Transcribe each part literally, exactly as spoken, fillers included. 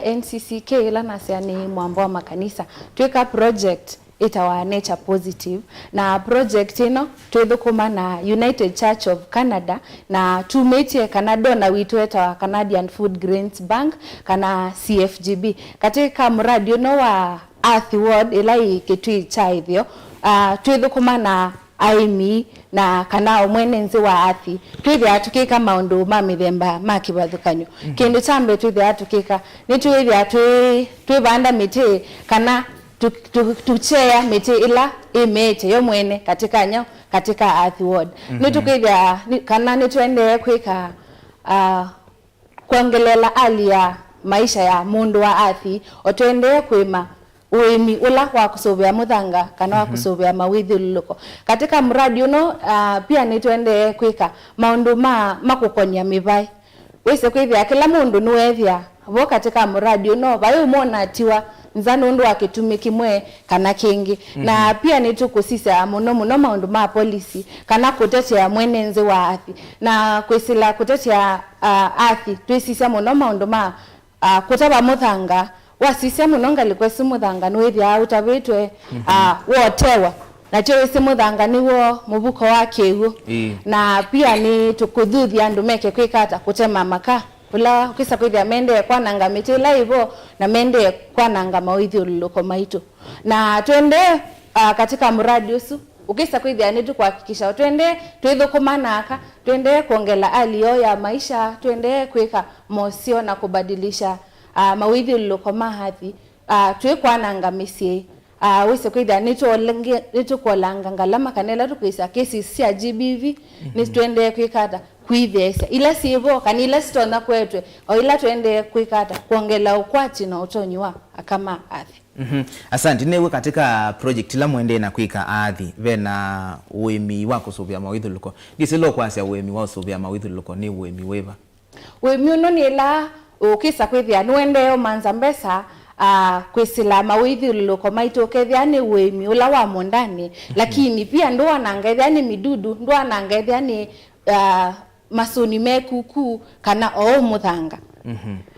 N C C K, ĩla nasya nĩ mwambo wa makanisa, twĩka project ĩtawa Nature Positive, na project ĩno twĩthũkũma na United Church of Canada, na tumĩtye kana donor witũ etawa Canadian Food Grains Bank, kana C F G B. Katĩ ka mũradi ũno wa Earth Ward, ĩla yĩ Kĩtui kya Ĩtheo, ah, twĩthũkũma na aĩmi na kana o mwene nzĩ wa Earth, twĩthĩaa tũkĩka maũndũ ma mĩthemba ma kĩvathũkany'o. Kĩndũ kya mbee twĩthĩaa tũkĩka, nĩtwĩthĩaa twĩ, twĩvanda mĩtĩ kana tũ-, tũ-, tũkyea mĩtĩ ĩla ĩmeete yo mwene katĩ ka nyau, katĩ ka Earth Ward. Nĩtũkwĩthĩa nĩ-, kana nĩtũendee kwĩka, ah, kwongeleela hali ya maisha ya mũndũ wa Earth, o tũendee kũĩma ũĩmi ũla wa kũsũvĩa mũthanga kana wa kũsũvĩa mawĩthyũlũlũko. Katĩ ka mũradi ũno, ah, pia nĩtũendee kwĩka maũndũ ma, ma kũkony'a mĩvaĩ. Wĩsĩ kwĩthĩa kĩla mũndũ nĩweethĩa vo katĩ ka mũradi ũno, vai ũmwe ũnatiwa nza nũndũ wa kĩtumi kĩmwe kana kĩngĩ. Na pia nĩtũkũsisya mũno mũno maũndũ ma policy kana kũtetea mwene nzĩ wa Earth. Na kwĩsĩla kũtetea, ah, Earth, twĩsisya mũno maũndũ ma, ah, kũtava mũthanga. Wasisya mũno ngalĩko ĩsu, mũthanga nĩwĩthĩaa ũtavĩtwe, ah, wotewa. Na kyo wĩsĩ mũthanga nĩw'o mũvuko wa kĩw'ũ. Ĩĩ. Na pia nĩtũkũthuthya andũ meke kwĩka ata, kũtema maka. Ũla ũkĩsa kwĩthĩa mendee kwananga mĩtĩ ĩla ĩvo, na mendee kwananga mawĩthyũlũlũko maitũ. Na twendee, ah, katĩ ka mũradi ũsu, ũkĩsa kwĩthĩa nĩtũkũhakikisha twendee twĩthũkũma na aka, twendee kwongela hali yoo ya maisha, twendee kwĩka moseo na kũbadilisha, ah, mawĩthyũlũlũko ma Earth, ah, twĩkwananga mĩsyĩ. Ah, wĩsĩ kwĩthĩa nĩtũolenge-, nĩtũkolanga ngalama kana ĩla tũkwĩsa cases sya G B V, nĩtũendee kwĩka ata? Kũitheesya. Ila syĩ vo, kana ila sitonya kũetwe, o ila tũendee kwĩka ata? Kwongela ũkwati na ũtonyi wa aka ma Earth. Mhm. Asante. Nĩw'o katĩ ka project ila mũendee na kwĩka Earth, ve na ũĩmi wa kũsũvĩa mawĩthyũlũko. Ndĩsĩ lo kwasya ũĩmi wa ũsũvĩa mawĩthyũlũko nĩ ũĩmi wĩva? Ũĩmi ũno nĩ ĩla ũkĩsa kwĩthĩa nĩwendee ũmanza mbesa, ah, kwĩsĩla mawĩthyũlũlũko maitũ, ũkethĩa nĩ ũĩmi ũla wa mũndanĩ, lakini pia ndũananga ethĩa nĩ midudu, ndũananga ethĩa nĩ, ah, masũni me kuku, kana o ũmũthanga.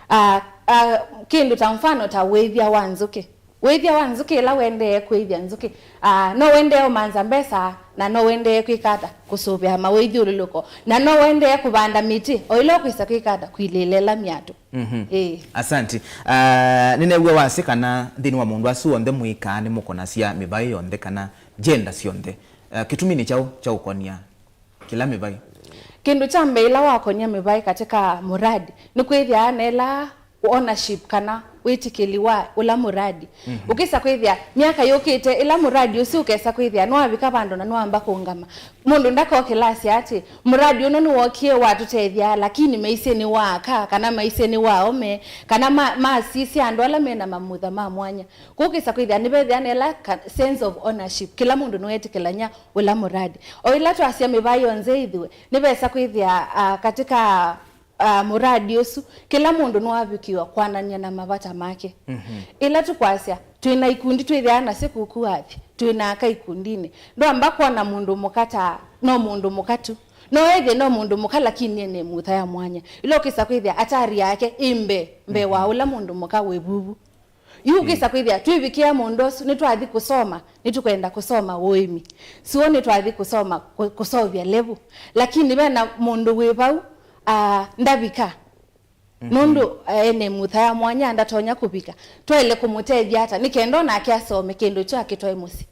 Ah, ah, kĩndũ ta mfano ta wĩthya wa nzũkĩ. Wĩthya wa nzũkĩ ĩla wendee kwĩthya nzũkĩ, ah, no wendee ũmanza mbesa, na no wendee kwĩka ata? Kũsũvĩa mawĩthyũlũlũko, na no wendee kũvanda mĩtĩ, o ĩla ũkwĩsa kwĩka ata? Kwilĩĩla ĩla myatũ. Mhm. Ĩĩ. Asante. Ah, nĩneew'a wasya kana nthĩnĩ wa maũndũ asu onthe mwĩkaa nĩmũkonasya mĩvaĩ yonthe kana jenda syonthe. Ah, kĩtumi nĩ kyaũ kya ũkonia kĩla mĩvaĩ? Kĩndũ kya mbee ĩla wakonia mĩvaĩ katĩ ka mũradi, nĩ kwĩthĩa na ĩla ownership kana wĩtĩkĩli wa ũla mũradi. Mhm. Ũkĩsa kwĩthĩa myaka yũkĩte, ĩla mũradi ũsu ũkesa kwĩthĩa nĩwavika vandũ na nĩwamba kũngama, mũndũ ndakokĩlasya atĩ mũradi ũno nĩwookie watũtethya, lakini maisye nĩ wa aka, kana maisye nĩ wa aũme, kana ma-, masisya andũ ala mena mamutha ma mwanya. Kũu ũkĩsa kwĩthĩa nĩvethĩa na ĩla ka-, sense of ownership, kĩla mũndũ nĩwetĩkĩlany'a ũla mũradi. O ĩla twasya mĩvaĩ yonthe ĩthĩwe, nĩvesa kwĩthĩa, ah, katĩ ka, ah, mũradi ũsu, kĩla mũndũ nĩwavikĩwa kwanany'a na mavata make. Mhm. Ĩla tũkwasya, twĩ na ikundi twĩthĩaa nasyo kuku Earth, twĩ na aka ikundinĩ. Ndwamba kwona mũndũ mũka ta no mũndũ mũka tu. No ethĩe no mũndũ mũka, lakini ene mutha ya mwanya. Ĩla ũkĩsa kwĩthĩa atari yake ĩ mbee, mbee wa ũla mũndũ mũka wĩ vuvu. Yu ũkĩsa kwĩthĩa twĩvikĩa mũndũ ũsu, nĩtwathi kũsoma, nĩtũkwenda kũsoma ũĩmi. Sio nĩtwathi kũsoma kũ-, kũseũvya level. Lakini ve na mũndũ wĩ vau, ah, ndavika. Mhm. Nũndũ, ah, ene mutha ya mwanya ndatonya kũvika. Twaĩle kũmũtethya ata nĩ kenda o nake asome kĩndũ kyu akĩtwae mũsyĩ?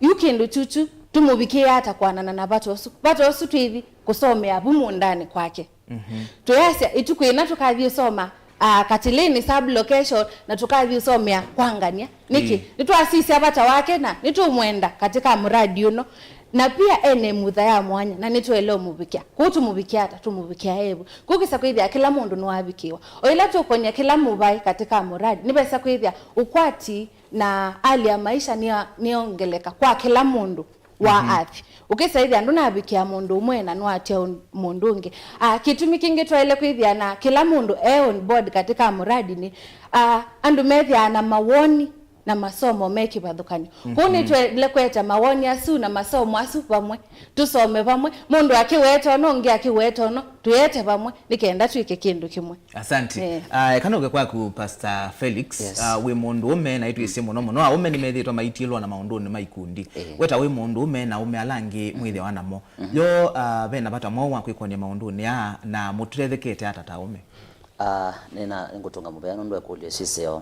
Yu kĩndũ kyukyu tũmũvikĩe ata kwanana na vata ũsu? Vata ũsu twĩthi kũsomea vu mũũndanĩ kwake. Mhm. Twĩasya ĩtukũ ĩna tũkathi ũsoma, ah, Katilini sub location, na tũkathi ũsomea kwa ngania. Nĩkĩ? Ĩĩ. Nĩtwasisya vata wake na nĩtũmwenda katĩ ka mũradi ũno. Na pia ene mutha ya mwanya, na nĩtũele ũmũvikĩa. Kũu tũmũvikĩa ata? Tũmũvikĩa evu. Kũu kĩsa kwĩthĩa kĩla mũndũ nĩwavikĩwa. O ĩla tũkonya kĩla mũvaĩ katĩ ka mũradi, nĩvesa kwĩthĩa ũkwati na hali ya maisha nĩa-, nĩyongeleka kwa kĩla mũndũ wa, mhm, Earth. Ũkĩsa ĩthĩa ndũnavikĩa mũndũ ũmwe na nĩwatia ũ-, mũndũ ũngĩ. Ah, kĩtumi kĩngĩ twaĩle kwĩthĩa na kĩla mũndũ e on board katĩ ka mũradi nĩ, ah, andũ methĩaa na mawoni na masomo me kĩvathũkany'o. Kwoou nĩtwaĩle kũete mawoni asu na masomo asu vamwe, tũsome vamwe, mũndũ akĩweta ũno, ũngĩ akĩweta ũno, tũyete vamwe nĩ kenda twĩke kĩndũ kĩmwe. Asante. Eh. Ah, eka nũke kwaku, Pastor Felix. Yes. Ah, wĩ mũndũũme, na nĩtwĩsĩ mũno mũno aũme nĩmethĩĩtwe maitilwa na maũndũnĩ ma ikundi. Eh. We ta wĩ mũndũũme, na aũme ala angĩ mwĩthĩawa namo, yo, ah, ve na vata mwaũ wa kwĩkony'a maũndũnĩ aa, na mũtethekete ata ta aũme? Ah, nĩna, nĩngũtũnga mũvea nũndũ wa ĩkũlyo ĩsu ĩseo.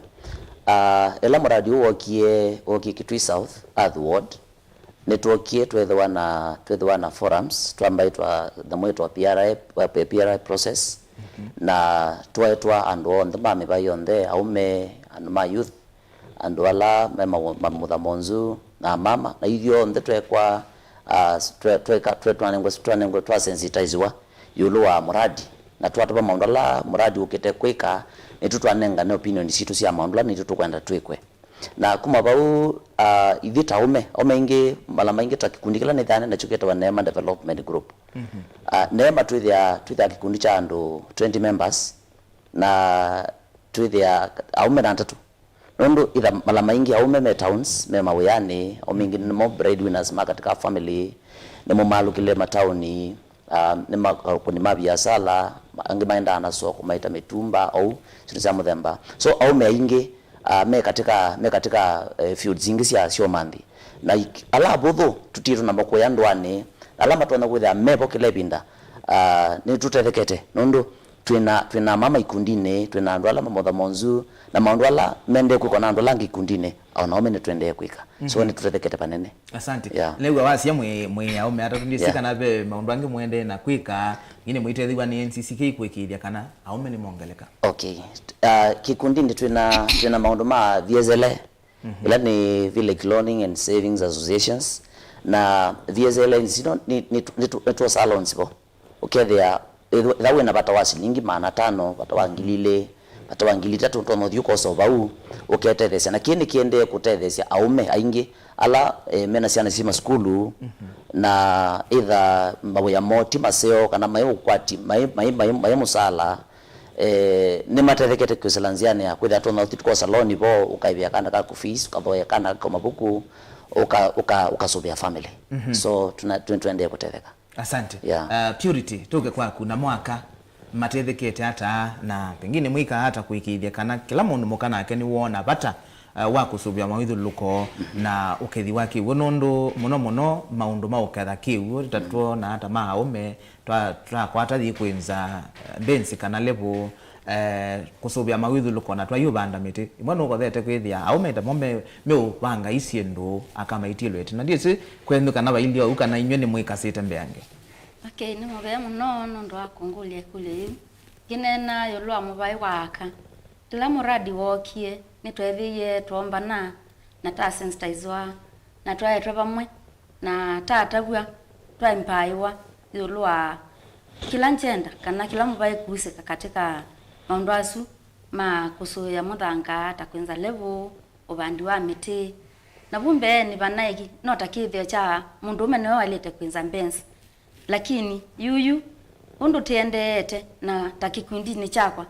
Ah, ĩla mũradi ũũ wokie, wokie Kitui South, Earth Ward, nĩtwokie twethĩwa na, twethĩwa na forums, twambaĩtwa nyamũ ĩtwa P R I, eh, P R I process, na twaetwa andũ onthe ma mĩvaĩ yonthe, aũme, andũ ma youth, andũ ala me ma, ma mũthamo nzu, na mama, na ithyonthe twekwa, ah, twe, tweka, twe, twanengwe, twanengwe, twasensitiziwa ĩũlũ wa mũradi, na twatava maũndũ ala mũradi ũkĩte kwĩka, nĩtũ twanengane opinion sitũ sya maũndũ ala nitũ tũkwenda twĩkwe. Na kuma vau, ah, ithyĩ ta aũme, aũme aingĩ, mala maingĩ ta kĩkundi kĩla nĩthanĩ nakyo kĩtawa Neema Development Group. Ah, Neema twĩthĩa, twĩthĩa kĩkundi kya andũ twenty members, na twĩthĩa aũme na atatũ. Nũndũ itha mala maingĩ aũme me towns, me mawĩanĩ, aũme aingĩ nĩmo breadwinners ma katika family, nĩmo malũkĩle mataoni, ah, nĩ ma, ah, kũni ma biasala, angĩ maendaa na soko maita mĩtumba, ou, syĩndũ sya mũthemba. So, aũme aingĩ, ah, me katika, me katika, eh, fields ingĩ sya, sya ũmanthi. Na ik-, ala avũthũ tũtiĩtwe namo kũya ndũanĩ, ala matonya kwĩthĩa mevo kĩla ĩvinda, ah, nĩtũtethekete, nũndũ twĩna, twĩna mama ikundinĩ, twĩna andũ ala mamotha monzu, na maũndũ ala mendee kwĩkwa na andũ ala angĩ ikundinĩ, o nao me nĩtwendee kwĩka. So, nĩtũtethekete vanene. Asante. Yeah. Nĩw'a wasya mwĩ, mwĩ aũme atatũ, ndĩsĩ kana ve maũndũ angĩ mũendee na kwĩka, ngine mũitethĩw'a nĩ N C C K kũĩkĩĩthya kana aũme nĩmongeleka. Okay. Uh, kĩkundinĩ twĩna, twĩna maũndũ ma V S L A, ila nĩ Village Loaning and Savings Associations, na V S L A sino nĩ, nĩ, nĩ, nĩtwosaa loans vo. Ũkethĩa ĩtha wĩna vata wa silingi maana atano, vata wa ngili ilĩ, vata wa ngili itatũ, ndonya ũthi ũkosa o vau, ũketetheesya. Na kĩĩ nĩkĩendee kũtetheesya aũme aingĩ ala, eh, mena syana syĩ masukulu, na ĩtha mawĩa moo ti maseo, kana maĩ ũkwati, maĩ, maĩ, maĩ, maĩ mũsala, eh, nĩmatethekete kwĩsĩla nzĩanĩ ya kwĩthĩa ndonya ũthi ũkosa loan vo, ũkaĩvĩa kana kaku fees, ũkathoea kana kako mavuku, ũka, ũka, ũkasũvĩa family. So, tuna, tuna, tũendee kũtetheka. Asante. Yeah. Uh, Purity, tũke kwaku, na mwaka matethekete ata, na pengine mwĩkaa ata kũĩkĩĩthya kana kĩla mũndũ mũka nake nĩwoona vata, uh, wa kũsũvĩa mawĩthyũlũlũko na ũkethi wa kĩw'ũ, nũndũ mũno mũno maũndũ ma ũketha kĩw'ũ ta twonaa ta ma aũme, twa, twakwata yĩ kwĩnza, uh, mbenzi kana level, eh, kũsũvĩa mawĩthyũlũko na twai ũvanda mĩtĩ. Imwe nũkothete kwĩthĩa aũme tamo me, meũvanga isyĩndũ aka maitilwe ĩtina. Ndyĩsĩ kwenyu kana vailyĩ ũu kana inyw'ĩ nĩmwĩkasĩte mbeange. Okay, nĩ mũvea mũno nũndũ wa kũngũlya ĩkũlyo yĩu. Ngĩneena ĩũlũ wa mũvaĩ wa aka, ĩla mũradi wookie, nĩtweethĩie twombana na tasensitizwa na twaetwe vamwe. Na tatavw'a, twaempaaĩwa ĩũlũ wa kĩla ngyenda kana kĩla mũvaĩ kũusĩka katika maũndũ asu ma kũsũĩa mũthanga ta kwĩnza level, ũvandi wa mĩtĩ. Na vu mbeenĩ vanaĩ no ta kĩthĩo kya mũndũũme nĩwe waĩlĩte kwĩnza mbenzi. Lakini yuyu, ũndũ tĩendeete na ta kĩkundinĩ kyakwa,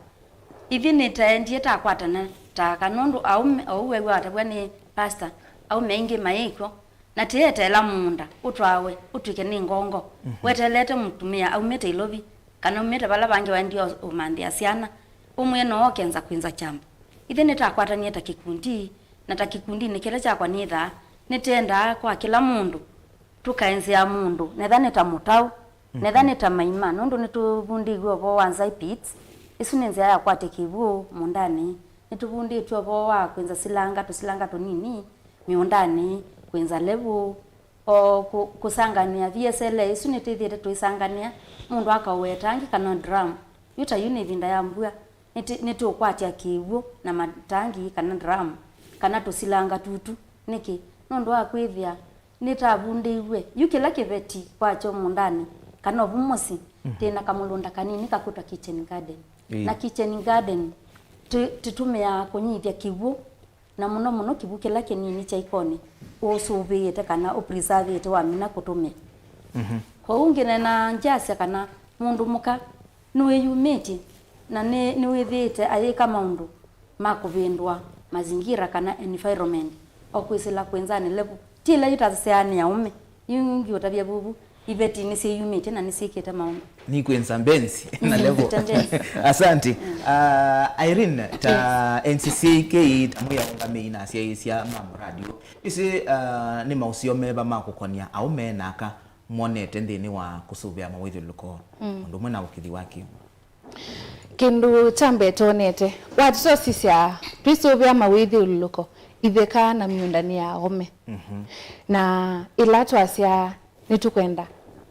ithyĩ nĩtaendie takwatana ta aka nũndũ aũme, ou wew'a watavw'a nĩ pastor, aũme aingĩ mayĩkw'o. Na tĩeteela mũũnda ũtwawe ũtw'ĩke nĩ ngongo, weteelete mũtumĩa aumĩte Ilovi kana aumĩte vala vangĩ waendie ũmanthĩa syana, ũmwĩe no oke nza kwĩnza kyambo. Ithyĩ nĩtakwatanie ta kĩkundi, na ta kĩkundinĩ kĩla kyakwa nĩthaa, nĩtĩendaa kwa kĩla mũndũ tũkaenzea mũndũ, netha nĩ ta mũtaũ, netha nĩ ta maima, nũndũ nĩtũvundĩiw'e ũvoo wa Nzai Pits, ĩsu nĩ nzĩa ya kwatya kĩw'ũ mũũndanĩ. Nĩtũvundĩtw'e ũvoo wa kwĩnza silanga, tũsilanga tũnini, mĩũndanĩ, kwĩnza level, o kũ-, kũsanganĩa V S L A ĩsu nĩtwĩthĩĩte tũisanganĩa, mũndũ akauea ĩtangi kana drum. Yu ta yu nĩ ĩvinda ya mbua, nĩtĩ-, nĩtũũkwatya kĩw'ũ na matangi kana drum, kana tũsilanga tutu. Nĩkĩ? Nũndũ wa kwĩthĩa nĩtavundĩiw'e yu kĩla kĩveti kwakyo mũũndanĩ, kana ovu mũsyĩ, twĩ na kamũlũnda kanini kakwĩtwa kitchen garden. Ĩĩ. Na kitchen garden tũ-, tũtũmĩaa kũnyithya kĩw'ũ, na mũno mũno kĩw'ũ kĩla kĩnini kya ikonĩ ũsũvĩĩte kana ũpreservĩte wamina kũtũmĩa. Kwoou ngĩneena ngyasya kana mũndũ mũka nĩwĩyumĩtye na nĩ-, nĩwĩthĩĩte ayĩka maũndũ ma kũvĩndũa mazingira kana environment, o kwĩsĩla kwĩnzanĩ level. Ti ĩla yĩtasyaanĩa ũme. Yu ngiũtavya vuvu, iveti nĩsyĩyumĩtye na nĩsyĩkĩte maũndũ. Nĩkwĩnza mbenzi na level. Nĩkwĩnza mbenzi. Asante. Ah, Irene, ta N C C K, ta mwĩaũngamĩi na asyaĩĩsya ma muradi ũũ, ĩsĩ, ah, nĩ maũseo meva ma kũkonĩa aũme na aka mwonete nthĩnĩ wa kũsũvĩa mawĩthyũlũlũko, ũndũ ũmwe na ũkĩthi wa kĩw'ũ? Kĩndũ kya mbee twonete, watũtosisya twĩsũvĩa mawĩthyũlũlũko, itheka na mĩũnda nĩ ya aũme. Na ĩla twasya nĩtũkwenda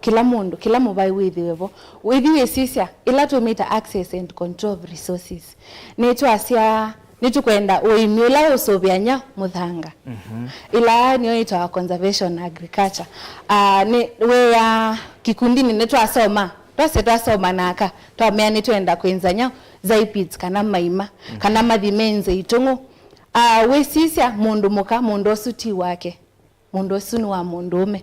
kĩla mũndũ, kĩla mũvai wĩthĩwe vo, wĩthi wĩsisya ĩla tũmĩta access and control of resources. Nĩtwasya nĩtũkwenda ũĩmi ũla ũsũvĩany'a mũthanga. Ĩla nĩyo yĩtawa conservation agriculture. Ah, nĩ wĩa kikundini nĩtwasoma, twasya twasoma na aka, twamea nĩtwenda kwĩnza nyau, zai pits kana maima, kana mathi menze itũng'ũ. Ah, wĩsisya mũndũ mũka, mũndũ ũsu ti wake. Mũndũ ũsu nĩ wa mũndũũme.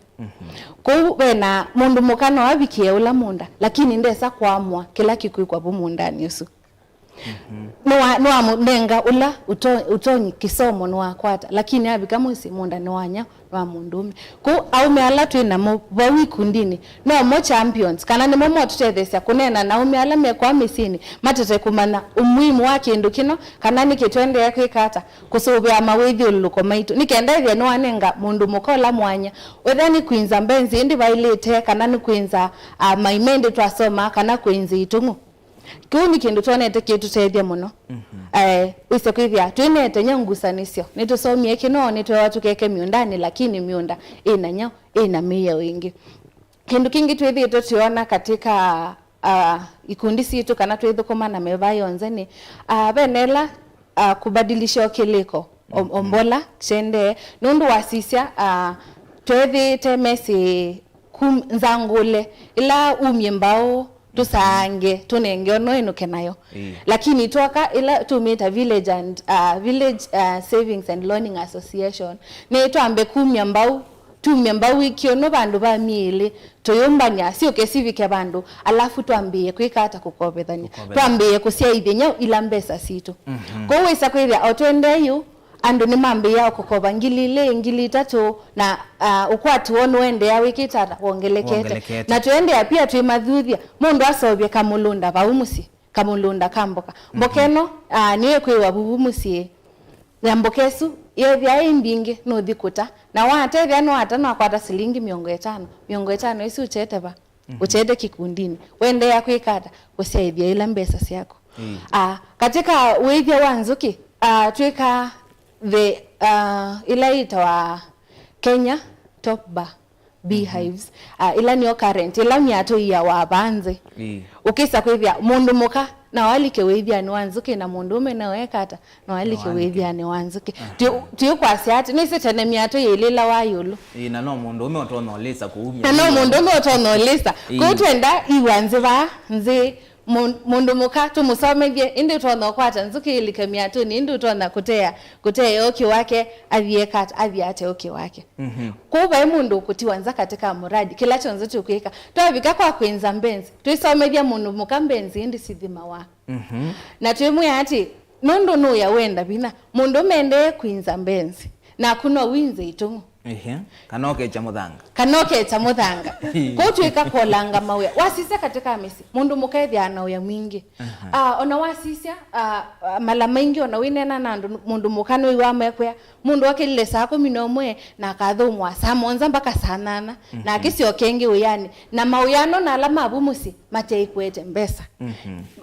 Kwoou ve na mũndũ mũka no avikĩe ũla mũũnda, lakini ndesa kũamũa kĩla kĩkwĩkwa vu mũũndanĩ ũsu. Nĩwa- nĩwamũnenga ũla ũto- ũtonyi kĩsomo nĩwakwata, lakini avika mũsyĩ mũũnda nĩ wa nyau, nĩ wa mũndũũme. Kwoou aũme ala twĩ namo vau ikundinĩ, no mo champions, kana nĩmo motũtetheesya kũneena na aũme ala me kwa mĩsyĩnĩ matete kũmanya ũmuimu wa kĩndũ kĩno, kana nĩkĩ tũendee kwĩka ata kũsũvĩa mawĩthyũlũlũko maitũ, nĩ kenda ethĩwa nĩwanenga mũndũ mũka ũla mwanya, wetha nĩ kwinza mbenzi ĩndĩ vailĩte, kana nĩ kwinza, ah, maima ĩndĩ twasoma, kana kwinza itũng'ũ. Kĩu nĩ kĩndũ twonete kĩtũtethya mũno. Eh, wĩse kwĩthĩa twĩnete nyau ngusanĩsyo. Nĩtũsomie kĩno, nĩtwewa tũkeke mĩũndanĩ, lakini mĩũnda ĩna nyau, ĩna mĩao ĩngĩ. Kĩndũ kĩngĩ twĩthĩĩtwe tũyona katika, ah, ikundi sitũ kana twĩthũkũma na meva yonthe nĩ, ah, venela, ah, kubadilisha kĩlĩko, o- ombola kyendee, nũndũ wasisya, ah, twethĩĩte mesĩ kum- nzangũle ĩla umye mbaũ tũsaange tũnenge ono ĩnũke nayo. Ĩĩ. Lakini twoka ĩla tumĩta village and, ah, village, ah, savings and loaning association, nĩ twambe kumya mbau, tumye mbau wiki ũno vandũ va myĩlĩ, tũyũmbany'a syũke sivike vandũ, alafu twambĩĩe kwĩka ata kũkovethany'a. Kũkovethany'a. Twambĩĩe kũsyaĩthya nyau ila mbesa sitũ. Kwoou wĩsa kwĩthĩa o tũendee yu, andũ nĩmambĩĩaa kũkova ngili ilĩ, ngili itatũ, na, ah, ũkwati woo nũendeea wĩkĩte ata? Wongelekete. Wongelekete. Na tũendeea pia twĩmathuthya, mũndũ asovye kamũlũnda vau mũsyĩ, kamũlũnda ka mboka. Mboka ĩno, ah, nĩyo ĩkwĩwa vuvu mũsyĩ. Na mboka ĩsu yethĩa ĩ mbingĩ, nũthi kũta. Na watethĩa nĩwata, nwakwata silingi mĩongo ĩtano. Mĩongo ĩtano ĩsu ũkyete va? Ũkyete kikundinĩ. Wendeea kwĩka ata? Kũsyaĩthya ila mbesa syaku. Ah, katika ũĩthya wa nzũkĩ, ah, twĩka the, ah, ila yĩtawa Kenya Top Bar Beehives, ah, ĩla nĩyo current, ĩla myatũ ĩiawa vaa nthĩ. Ĩĩ. Ũkĩsa kwĩthĩa mũndũ mũka no alike wĩthyanĩ wa nzũkĩ, na mũndũũme no eka ata? No alike wĩthyanĩ wa nzũkĩ. Twĩ- twĩkwasya atĩ nĩsĩ tene myatũ yĩlĩlawa ĩũlũ. Ĩĩ, na no mũndũũme ũtonya ũlĩsa kũumya. Na no mũndũũme ũtonya ũlĩsa. Ĩĩ. Kwoou twenda iwa nzĩ vaa nthĩ, mũ- mũndũ mũka tũmũsomethye, ĩndĩ ũtonya ũkwata nzũkĩ ĩlike myatũnĩ, ĩndĩ ũtonya kũtea, kũtea ũkĩ wake, athiĩ eka ata? Athiĩ ate ũkĩ wake. Kwoou vai mũndũ ũkũtiwa nza katika muradi, kĩla kyonthe tũkwĩka. Twavika kwa kwĩnza mbenzi, twĩsomethya mũndũ mũka mbenzi ĩndĩ sithimawa. Na twĩmwĩa atĩ, nũndũ nũya wenda vinya, mũndũ mendee kwĩnza mbenzi, naku no wĩnze itũng'ũ. Ehe. Kana ũkekya mũthanga. Kana ũkekya mũthanga. Kwoou twĩka kolanga mawĩa. Wasisya katika mĩsyĩ, mũndũ mũka ethĩawa na wĩa mwingĩ. Ah, ona wasisya, ah, ah, mala maingĩ ona wĩneena na andũ, mũndũ mũka nĩwĩw'a mekwĩa, mũndũ akĩlile saa kũmi na ũmwe na akathũmũa saa mũonza mpaka saa nyanya, na akĩsyoka ĩngĩ wĩanĩ. Na mawĩano na ala mavu mũsyĩ mateĩkwete mbesa.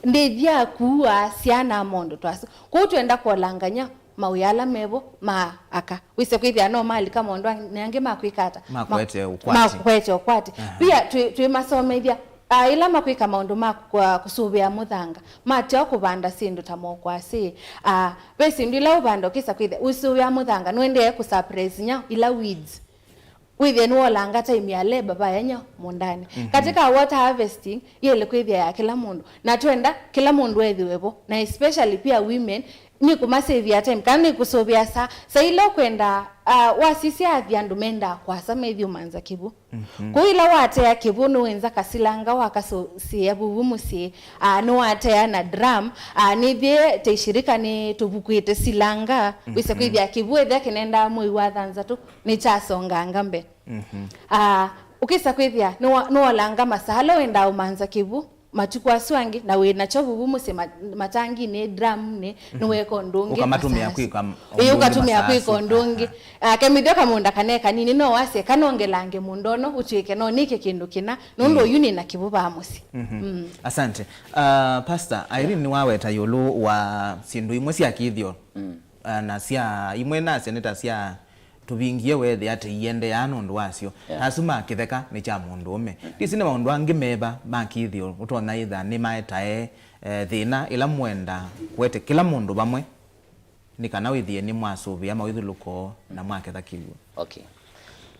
Ndĩthya kuua syana maũndũ ta asu. Kwoou twenda kolangany'a mawĩa ala mevo ma aka. Wĩse kwĩthĩa no malika maũndũ angĩ ma kwĩka ata? Ma kũete ũkwati. Ma kũete ũkwati. Pia twĩ- twĩmasomethya, ah, ĩla makwĩka maũndũ ma kũ- kũsũvĩa mũthanga, matea kũvanda syĩndũ ta mokwasĩ. Ah, ve syĩndũ ila ũvanda ũkĩsa kwĩthĩa ũsũvĩa mũthanga nũendee kũsuppress nyau ila weeds. Wĩthĩe nĩwolanga time ya labor vaya nyau mũũndanĩ. Katika water harvesting, yĩlĩ kwĩthĩa ya kĩla mũndũ. Na twenda kĩla mũndũ ethĩwe vo. Na especially pia women, nĩkũmasĩvĩa time, kana nĩkũsũvĩa saa. Saa ila ũkwenda, Ah, wasisya athi andũ mendaa kwasa methi ũmanza kĩw'ũ. Mhm. Kwoou ĩla watea kĩw'ũ, nĩwenza kasilanga wakasũsĩĩa vuvu mũsyĩ, ah, nĩwatea na drum, ah, nĩthiĩ ta ishirika nĩtũvukwĩte silanga, wĩse kwĩthĩa kĩw'ũ ethĩa kĩnendaa mwei wa thanthatũ, nĩkyasonganga mbee. Mhm. Ah, ũkĩsa kwĩthĩa nĩwa-, nĩwolanga masaa ala wendaa ũmanza kĩw'ũ, matukũ asu angĩ, na wĩ nakyo vuvu mũsyĩ ma-, matanginĩ, drum-nĩ, nĩweka ũndũ ũngĩ. Ũkamatũmĩa masaa asu. Kwĩka m-, ĩĩ, ũndũ ũngĩ ũkatũmĩa masaa kwĩka asu. Ũndũ ũngĩ. Aha. Ah, kemĩthyo kamũũnda kane kanini, no wasye kanongelange mũũnda ũno ũtw'ĩke no nĩke kĩndũ kĩna, nũndũ ũyu nĩ na kĩvũvaa mũsyĩ. Mhm. Mm. Asante. Ah, Pastor, Irene nĩwaweta ĩũlũ wa syĩndũ imwe sya kĩthĩo. Mm. Ah, na sya imwe nasya nĩ ta sya tũvingie weethĩa atĩ iendeaa nũndũ wasyo. Yeah. Na asu ma kĩtheka nĩ kya mũndũũme. Mm. Ndĩsĩ nĩ maũndũ angĩ meva ma kĩthĩo ũtonya ĩtha nĩmaetae, eh, thĩna ĩla mwenda kũete kĩla mũndũ vamwe nĩ kana wĩthĩe nĩmwasũvĩa mawĩthũlũko na mwaketha kĩw'ũ. Okay.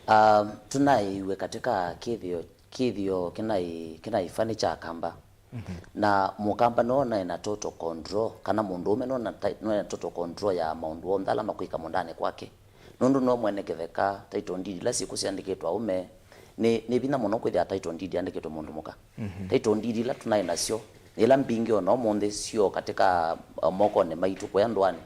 Um, tũnaĩiwe katika kĩthĩo, kĩthĩo kĩnaĩ, kĩnaĩ funny kya Akamba. Mhm. Na Mũkamba no naĩ na total control, kana mũndũũme no na ti-, no na total control ya maũndũ onthe ala makwĩka mũũndanĩ kwake. Nũndũ no mwene kĩtheka, title deed ila syĩkw'o syandĩkĩtwe aũme, nĩ, nĩ vinya mũno kwĩthĩa title deed yandĩkĩtwe mũndũ mũka. Mhm. Title deed ila tũnaĩ nasyo, ila mbingĩ o na ũmũnthĩ syo katika, uh, mokonĩ maitũ kũya ndũanĩ,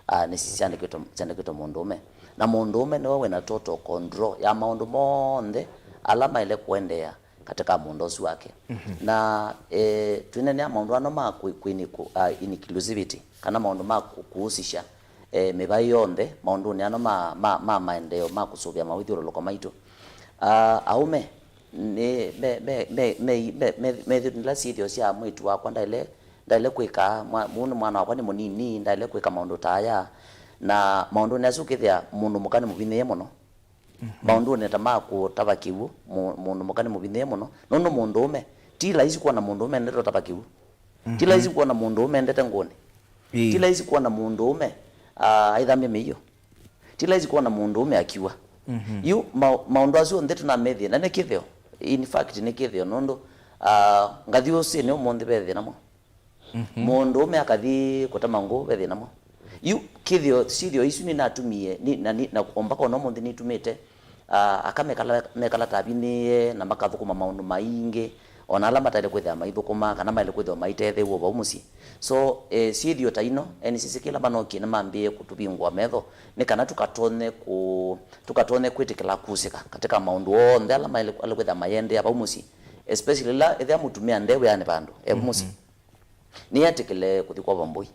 uh, nĩ syandĩkĩtwe, syandĩkĩtwe mũndũũme. Na mũndũũme nĩwe wĩ na total control ya maũndũ monthe ala maĩle kũendeea katika mũũnda ũsu wake. Mhm. Na, eh, twĩnenea maũndũ ano ma kũ-, kũ-, ini-, kũ-, ah, inclusivity, kana maũndũ ma kũ-, kũhusisha, eh, mĩvaĩ yonthe maũndũnĩ ano ma, ma, ma maendeeo ma kũsũvĩa mawĩthyũlũlũko maitũ. Ah, aũme nĩ, me, me, me, me, me, me, methĩtwe nĩ ila syĩthĩo sya mwĩĩtu wakwa ndaĩle, ndaĩle kwĩka, mwa-, mũũ nĩ mwana wakwa nĩ mũnini, ndaĩle kwĩka maũndũ ta aya. Na maũndũnĩ asu ũkĩthĩa mũndũ mũka nĩ mũvinyĩĩe mũno. Mhm. Maũndũnĩ ta ma kũtava kĩw'ũ, mũ-, mũndũ mũka nĩ mũvinyĩĩe mũno, nũndũ mũndũũme, ti laisi kwona mũndũũme endete ũtava kĩw'ũ. Ti laisi kwona mũndũũme endete ngũnĩ. Ĩĩ. Ti laisi kwona mũndũũme, ah, aithambya mĩio. Ti laisi kwona mũndũũme akiwa. Mhm. Yu ma-, maũndũ asu onthe tũnamethĩe, na nĩ kĩtheo. In fact, nĩ kĩtheo, nũndũ, ah, ngathi ũsĩnĩ ũmũnthĩ ve thĩna mwa. Mhm. Mũndũũme akathi kũtema ngũũ, ve thĩna mwa. Yu kĩthĩo, syĩthĩo isu nĩnatumie, ni-, na ni-, na o mpaka ona ũmũnthĩ nĩtumĩte, ah, aka mekala, mekala tavinĩĩe na makathũkũma maũndũ maingĩ, ona ala mataĩle kwĩthĩwa maithũkũma, kana maĩle kwĩthĩwa maitetheew'a o vau mũsyĩ. So, eh, syĩthĩo ta ino, N C C K ĩla manokie nĩmambĩĩe kũtũvingũa metho, nĩ kana tũkatonye kũ-, tũkatonye kwĩtĩkĩla kusĩka katika maũndũ onthe ala maĩle, ala kwĩthĩwa mayĩendeea vau mũsyĩ, especially ĩla ethĩwa mũtumĩa nde wĩanĩ vandũ, e vau mũsyĩ. Mhm. Nĩetĩkĩle kũthi kwa vambũi.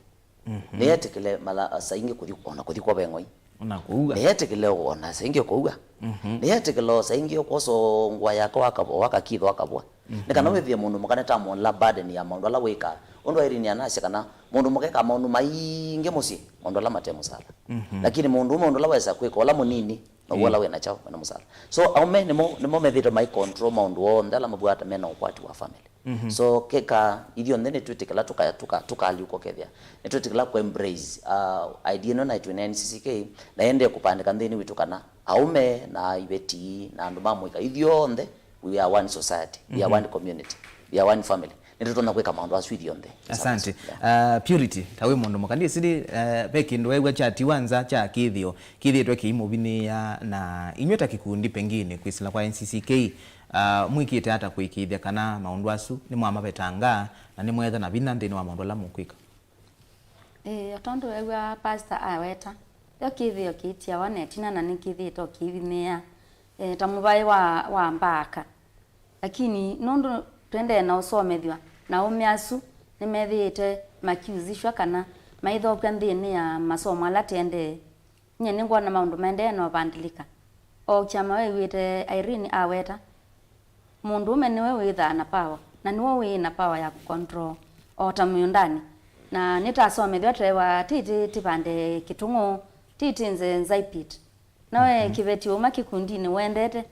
Mhm. Nĩetĩkĩle mala saa ingĩ kũthi, ona kũthi kwa veng'oi. Ona kũua. Nĩetĩkĩle ona saa ingĩ kũua. Mhm. Nĩetĩkĩle o saa ingĩ kwosa ngũa yake waka-, wakakithwa akavwa. Mhm. Nĩ kana wĩthĩe mũndũ mũka nĩtamũla burden ya maũndũ ala wĩkaa. Ũndũ Irene anasya kana mũndũ mũka ekaa maũndũ maingĩ mũsyĩ, maũndũ ala mate mũsala. Mhm. Lakini mũndũũme ũndũ ũla wesa kwĩka, ũla mũnini, na ũla wĩ na kyaũ, wĩ na mũsala. So, aũme nĩmo, nĩmo methĩĩtwe mai control maũndũ onthe ala mavwata mena ũkwati wa family. Mhm. So, keka ithyonthe nĩtwĩtĩkĩla tũka-, tũka-, tũkaalyũka ũkethĩa nĩtwĩtĩkĩla kũ embrace, uh, idea ĩno naĩ twĩ na N C C K, na ĩendee kũpandĩka nthĩnĩ witũ kana aũme na iveti na andũ ma mũika ithyonthe, we are one society, we are one community, we are one family. Nĩtũtonya kwĩka maũndũ asu ithyonthe. Asante. Yeah. Ah, Purity, ta wĩ mũndũ mũka, ndĩsĩ, eh, ve kĩndũ weew'a kyatiwa nza kya kĩthĩo kĩthĩĩtwe kĩimũvinĩĩa, na inyw'ĩ ta kĩkundi pengine kwĩsĩla kwa N C C K, ah, mwĩkĩte ata kũĩkĩĩthya kana maũndũ asu nĩmwamavetanga na nĩmweetha na vinya nthĩnĩ wa maũndũ ala mũkwĩka? Ĩĩ, o tondũ weew'a pastor aweta, yo kĩthĩo kĩitiawa na ĩtina na nĩkĩthĩĩtwe kĩivinĩĩa, eh, ta mũvaĩ wa, wa mbaaka. Lakini nũndũ tũendee na ũsomethw'a, na aũme asu nĩmethĩĩte makiusishwa kana maithokw'a nthĩnĩ ya masomo ala tũendee, nyie nĩngwona maũndũ maendee na ũvandĩlĩka. O kyama wew'ĩte Irene aweta, mũndũũme nĩwe wĩthaa na power, na nĩwe wĩ na power ya kũcontrol, o ta mũũndanĩ. Na nĩtasomethw'a tweewa, tĩtĩ tĩvande kĩtũng'ũ, tĩtĩ nze nzaipit. Noe kĩveti ũma kĩkundinĩ wendete,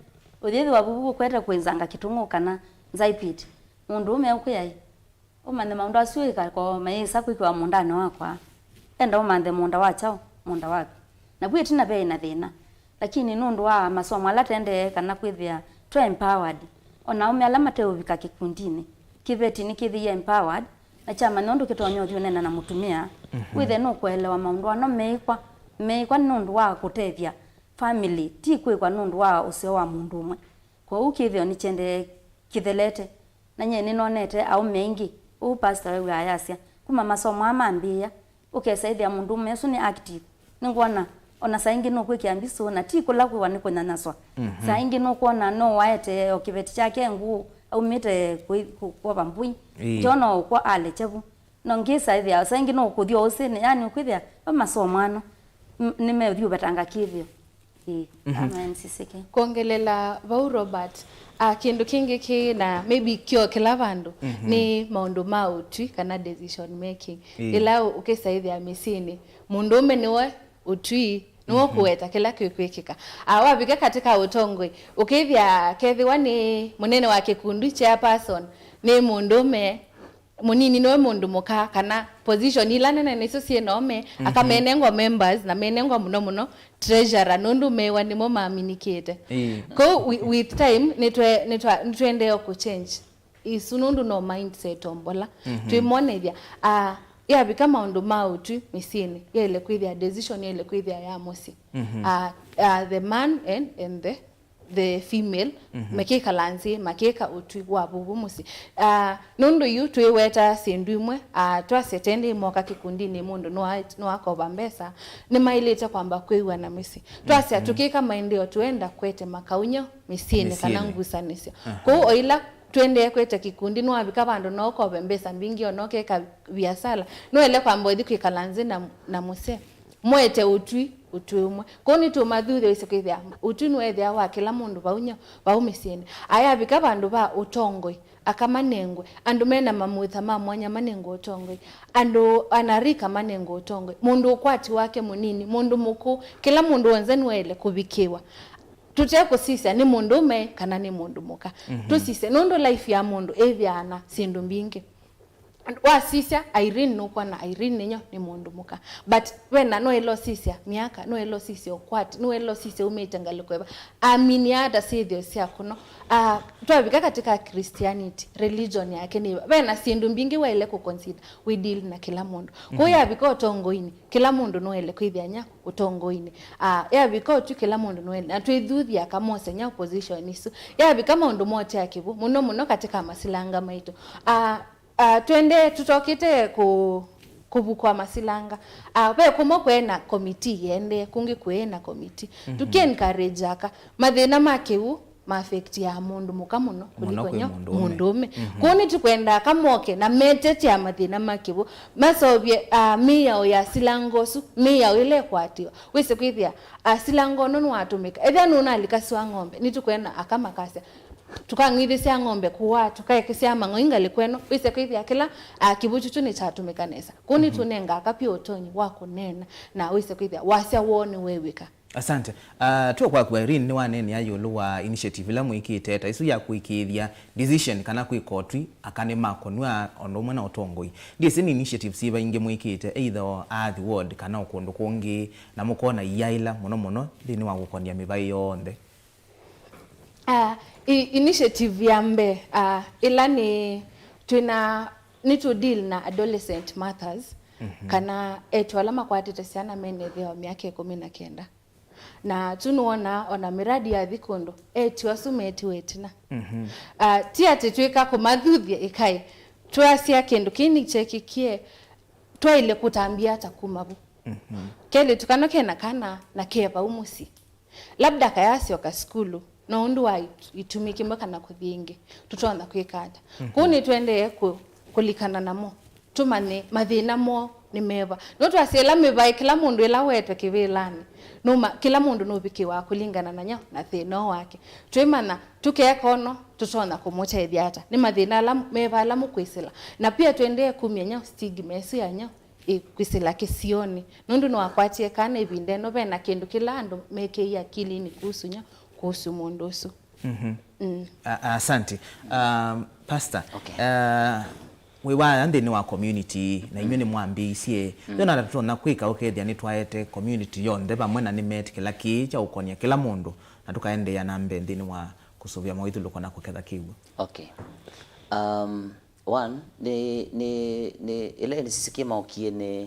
ũyĩthĩwa vuvu ũkwete kwĩnzanga kĩtũng'ũ kana nzaipit. Mũndũũme ũkwĩa ĩ, ũmanthe maũndũ asu ĩkako mayĩsa kwĩkĩwa mũũndanĩ wakwa. Enda ũmanthe mũũnda wa kyaũ? Mũũnda waku. Naku ĩtina veĩ na thĩna. Lakini nũndũ wa masomo ala tendee kana kwĩthĩa twe empowered, o na aũme ala mateũvika kĩkundinĩ, kĩveti nĩkĩthĩie empowered, na kyamanya ũndũ kĩtonya ũthi ũneena na mũtumĩa, wĩthe nũkũelewa maũndũ ano meĩkwa, meĩkwa nĩ ũndũ wa kũtethya family ti kwĩkwa nũndũ wa ũseo wa mũndũ ũmwe. Kwoou kĩthĩo nĩkyendee kĩthelete. Na nyie nĩnonete aũme aingĩ, ũu pastor wew'aa ayasya, kuma masomo aa mambĩĩa, ũkesa ĩthĩa mũndũũme ũsu nĩ active. Nĩngwona ona saa ingĩ nũkwĩkĩa mbisũ, na ti kũla kwĩwa nĩ kũnyanyaswa. Saa ingĩ nũkwona no waete o kĩveti kyake ngũũ, aumĩte kũi-, kũ-, kwova mbũi. Ĩĩ. Kyo no ũkw'a alekya vu. No ngĩsa ĩthĩa saa ingĩ no kũthi o ũsĩnĩ, yani ũkwĩthĩa va masomo ano, m-, nĩmeũthi ũvetanga kĩthĩo. Ĩĩ, amen, sisike. Kwongelela vau, Robert, ah, kĩndũ kĩngĩ kĩ na maybe kyo kĩla vandũ nĩ maũndũ ma ũtwi kana decision making. Ĩĩ. Ĩla ũ-, ũkĩsaĩthĩa mĩsyĩnĩ, mũndũũme nĩwe ũtwi, nĩwe ũkũweta kĩla kĩkwĩkĩka. Ah, wavika katika ũtongoi, ũkĩthĩa kethĩwa nĩ mũnene wa kĩkundi, chairperson, nĩ mũndũũme, mũnini nĩwe mũndũ mũka, kana position ila nene nĩsyo syĩ na aũme, aka menengwa members, na menengwa mũno mũno treasurer, nũndũ mewa nĩmo maaminikĩte. Ĩĩ. Kwoou wi-, with time, nĩtwe-, nĩtwa-, nĩtwendee kũ change isu, nũndũ no mindset o mbola. Twĩmonethya, ah, yavika maũndũ ma ũtwi mĩsyĩnĩ, yaĩle kwĩthĩa decision, yaĩle kwĩthĩa ya mũsyĩ. Ah, ah, the man and, and the the female, makĩkala nzĩ, makĩka ũtwi wa vuvu mũsyĩ. Ah, nũndũ yu twĩweta syĩndũ imwe, ah, twasya tene moka kĩkundinĩ mũndũ nũa-, nũakova mbesa, nĩmaĩlĩte kwamba kwĩw'ana mĩsyĩ. Twasya tũkĩka maendeeo, tũenda kwete makaũnyo mĩsyĩnĩ kana ngusanĩsyo. Kwoou o ila tũendee kwete kĩkundi, nũavika vandũ no ũkove mbesa mbingĩ, o na ũkeka viasala, nũele kwamba ũthi kwĩkala nzĩ na, na mũsee. Mwete ũtwi, ũtwi ũmwe. Kwoou nĩtũmathuthya wĩsĩ kwĩthĩa ũtwi nũethĩawa wa kĩla mũndũ vau nyo, vau mĩsyĩnĩ. Ayavika vandũ va ũtongoi, aka manengwe. Andũ mena mamũtha ma mwanya manengwe ũtongoi. Andũ anarika manengwe ũtongoi. Mũndũ ũkwati wake mũnini, mũndũ mũkũũ, kĩla mũndũ w'onthe nũaĩle kũvikĩwa. Tũte kũsisya nĩ mũndũũme kana nĩ mũndũ mũka. Tũsisye nũndũ life ya mũndũ ĩthĩawa na syĩndũ mbingĩ. Wasisya Irene, nũkwona Irene nĩnyo nĩ mũndũ mũka. But wena nũĩla ũsisya myaka, nũĩla ũsisya ũkwati, nũĩla ũsisya umĩte ngalĩko ĩva. Aminia ata syĩthĩo sya kũno. Ah, twavika katika Christianity, religion yake nĩ ĩva. Vena syĩndũ mbingĩ waĩle kũ consider, wĩ deal na kĩla mũndũ. Kwoou yavika ũtongoinĩ, kĩla mũndũ nũĩle kwĩthĩa nya ũtongoinĩ. Ah, yavika ũtwi kĩla mũndũ nũĩle. Na twĩthuthya kamose nya position isu. Yavika maũndũ motea kĩvu, mũno mũno katika masilanga maitũ. Ah, Ah, twende tũtokĩte kũ-, kũvukwa masilanga. Ah, ve kũmwe kwĩ na committee yende, kũngĩ kwĩ na committee. Tũki encourage aka. Mathĩna ma kĩu ma affect ya mũndũ mũka mũno kũliko nyo mũndũũme. Kwoou nĩtũkwenda aka moke na metetea mathĩna ma kĩu. Masovye, ah, mĩao ya silanga ũsu, mĩao ĩla ĩkwatĩwa. Wĩsĩ kwĩthĩa, ah, silanga ũno nũatũmĩka. Ethĩa nũnalika sua ng'ombe, nĩtũkwenda aka makasya, tũkang'ithĩsya ng'ombe kũaa, tũkaekesya mang'oi ngalĩko ĩno, wĩsĩ kwĩthĩa kĩla, ah, kĩvuchu kyu nĩkyatũmĩka nesa. Kũu nĩtũnengaa kapya ũtonyi wa kũneena, na wĩsĩ kwĩthĩa wasya woo nĩwew'ĩka. Asante. Ah, tuo kwaku Irene, nĩwaneenea ĩũlũ wa initiative ĩla mwĩkĩte ta isu ya kũĩkĩĩthya decision kana kwĩka ũtwi aka nĩmakũnw'a ũndũ ũmwe na ũtongoi. Ndyĩsĩ nĩ initiatives syĩva ingĩ mwĩkĩte, either o Athi Ward kana o kũndũ kũngĩ, na mũkona iyaĩla mũno mũno nthĩnĩ wa kũkonia mĩvaĩ yonthe? Ah, i-, initiative ya mbee, ah, ĩla nĩ, twĩna, nĩtũ deal na adolescent mothers, kana eĩtu ala makwatĩte syana mena ĩtheo myaka ĩkũmi na kenda. Na tũnĩwona ona mĩradi yathi kũndũ, eĩtu asu meetiwe ĩtina. Ah, ti atĩ twĩka kũmathuthya ĩkaĩ, twasya kĩndũ kĩĩ nĩkyekĩkie, twaĩle kũtambya ata kuma vu. Kelĩtu kana kena kana na ke vau mũsyĩ. Labda kayasyoka sukulu, no ũndũ wa it-, itumi kĩmwe kana kũthi ĩngĩ, tũtonya kwĩka ata? Kũu nĩtũendee kũ-, kũlikana namo, tũmanye mathĩna moo nĩ meva. No twasya ĩla mĩvaĩ, kĩla mũndũ ĩla wetwe kĩvĩlanĩ, nũma, kĩla mũndũ nũvikĩwa kũlingana na nyo na thĩna wake. Twĩmanya, tũkeeka ũno, tũtonya kũmũtethya ata? Nĩ mathĩna ala meva ala mũkwĩsĩla? Na pia tũendee kumya nyo stigma ĩsu ya nyo ĩ kwĩsĩla kĩsionĩ, nũndũ nĩwakwatie kana ĩvinda ĩno ve na kĩndũ kĩla andũ mekĩie akilinĩ kuhusu nyo, kuhusu mũndũ ũsu. A-, asante. Um, Pastor, uh, wĩ waya nthĩnĩ wa community, na inyw'ĩ nĩmwambĩĩisye, yona na tũtonya kwĩka ũkethĩa nĩtwaete community yonthe vamwe na nĩmeetĩkĩla kĩĩ kya ũkonia kĩla mũndũ, na tũkaendeea na mbee nthĩnĩ wa kũsũvĩa mawĩthyũlũko na kũketha kĩw'ũ. Okay. Um, One, nĩ, nĩ, nĩ, ĩla N C C K maokie nĩ,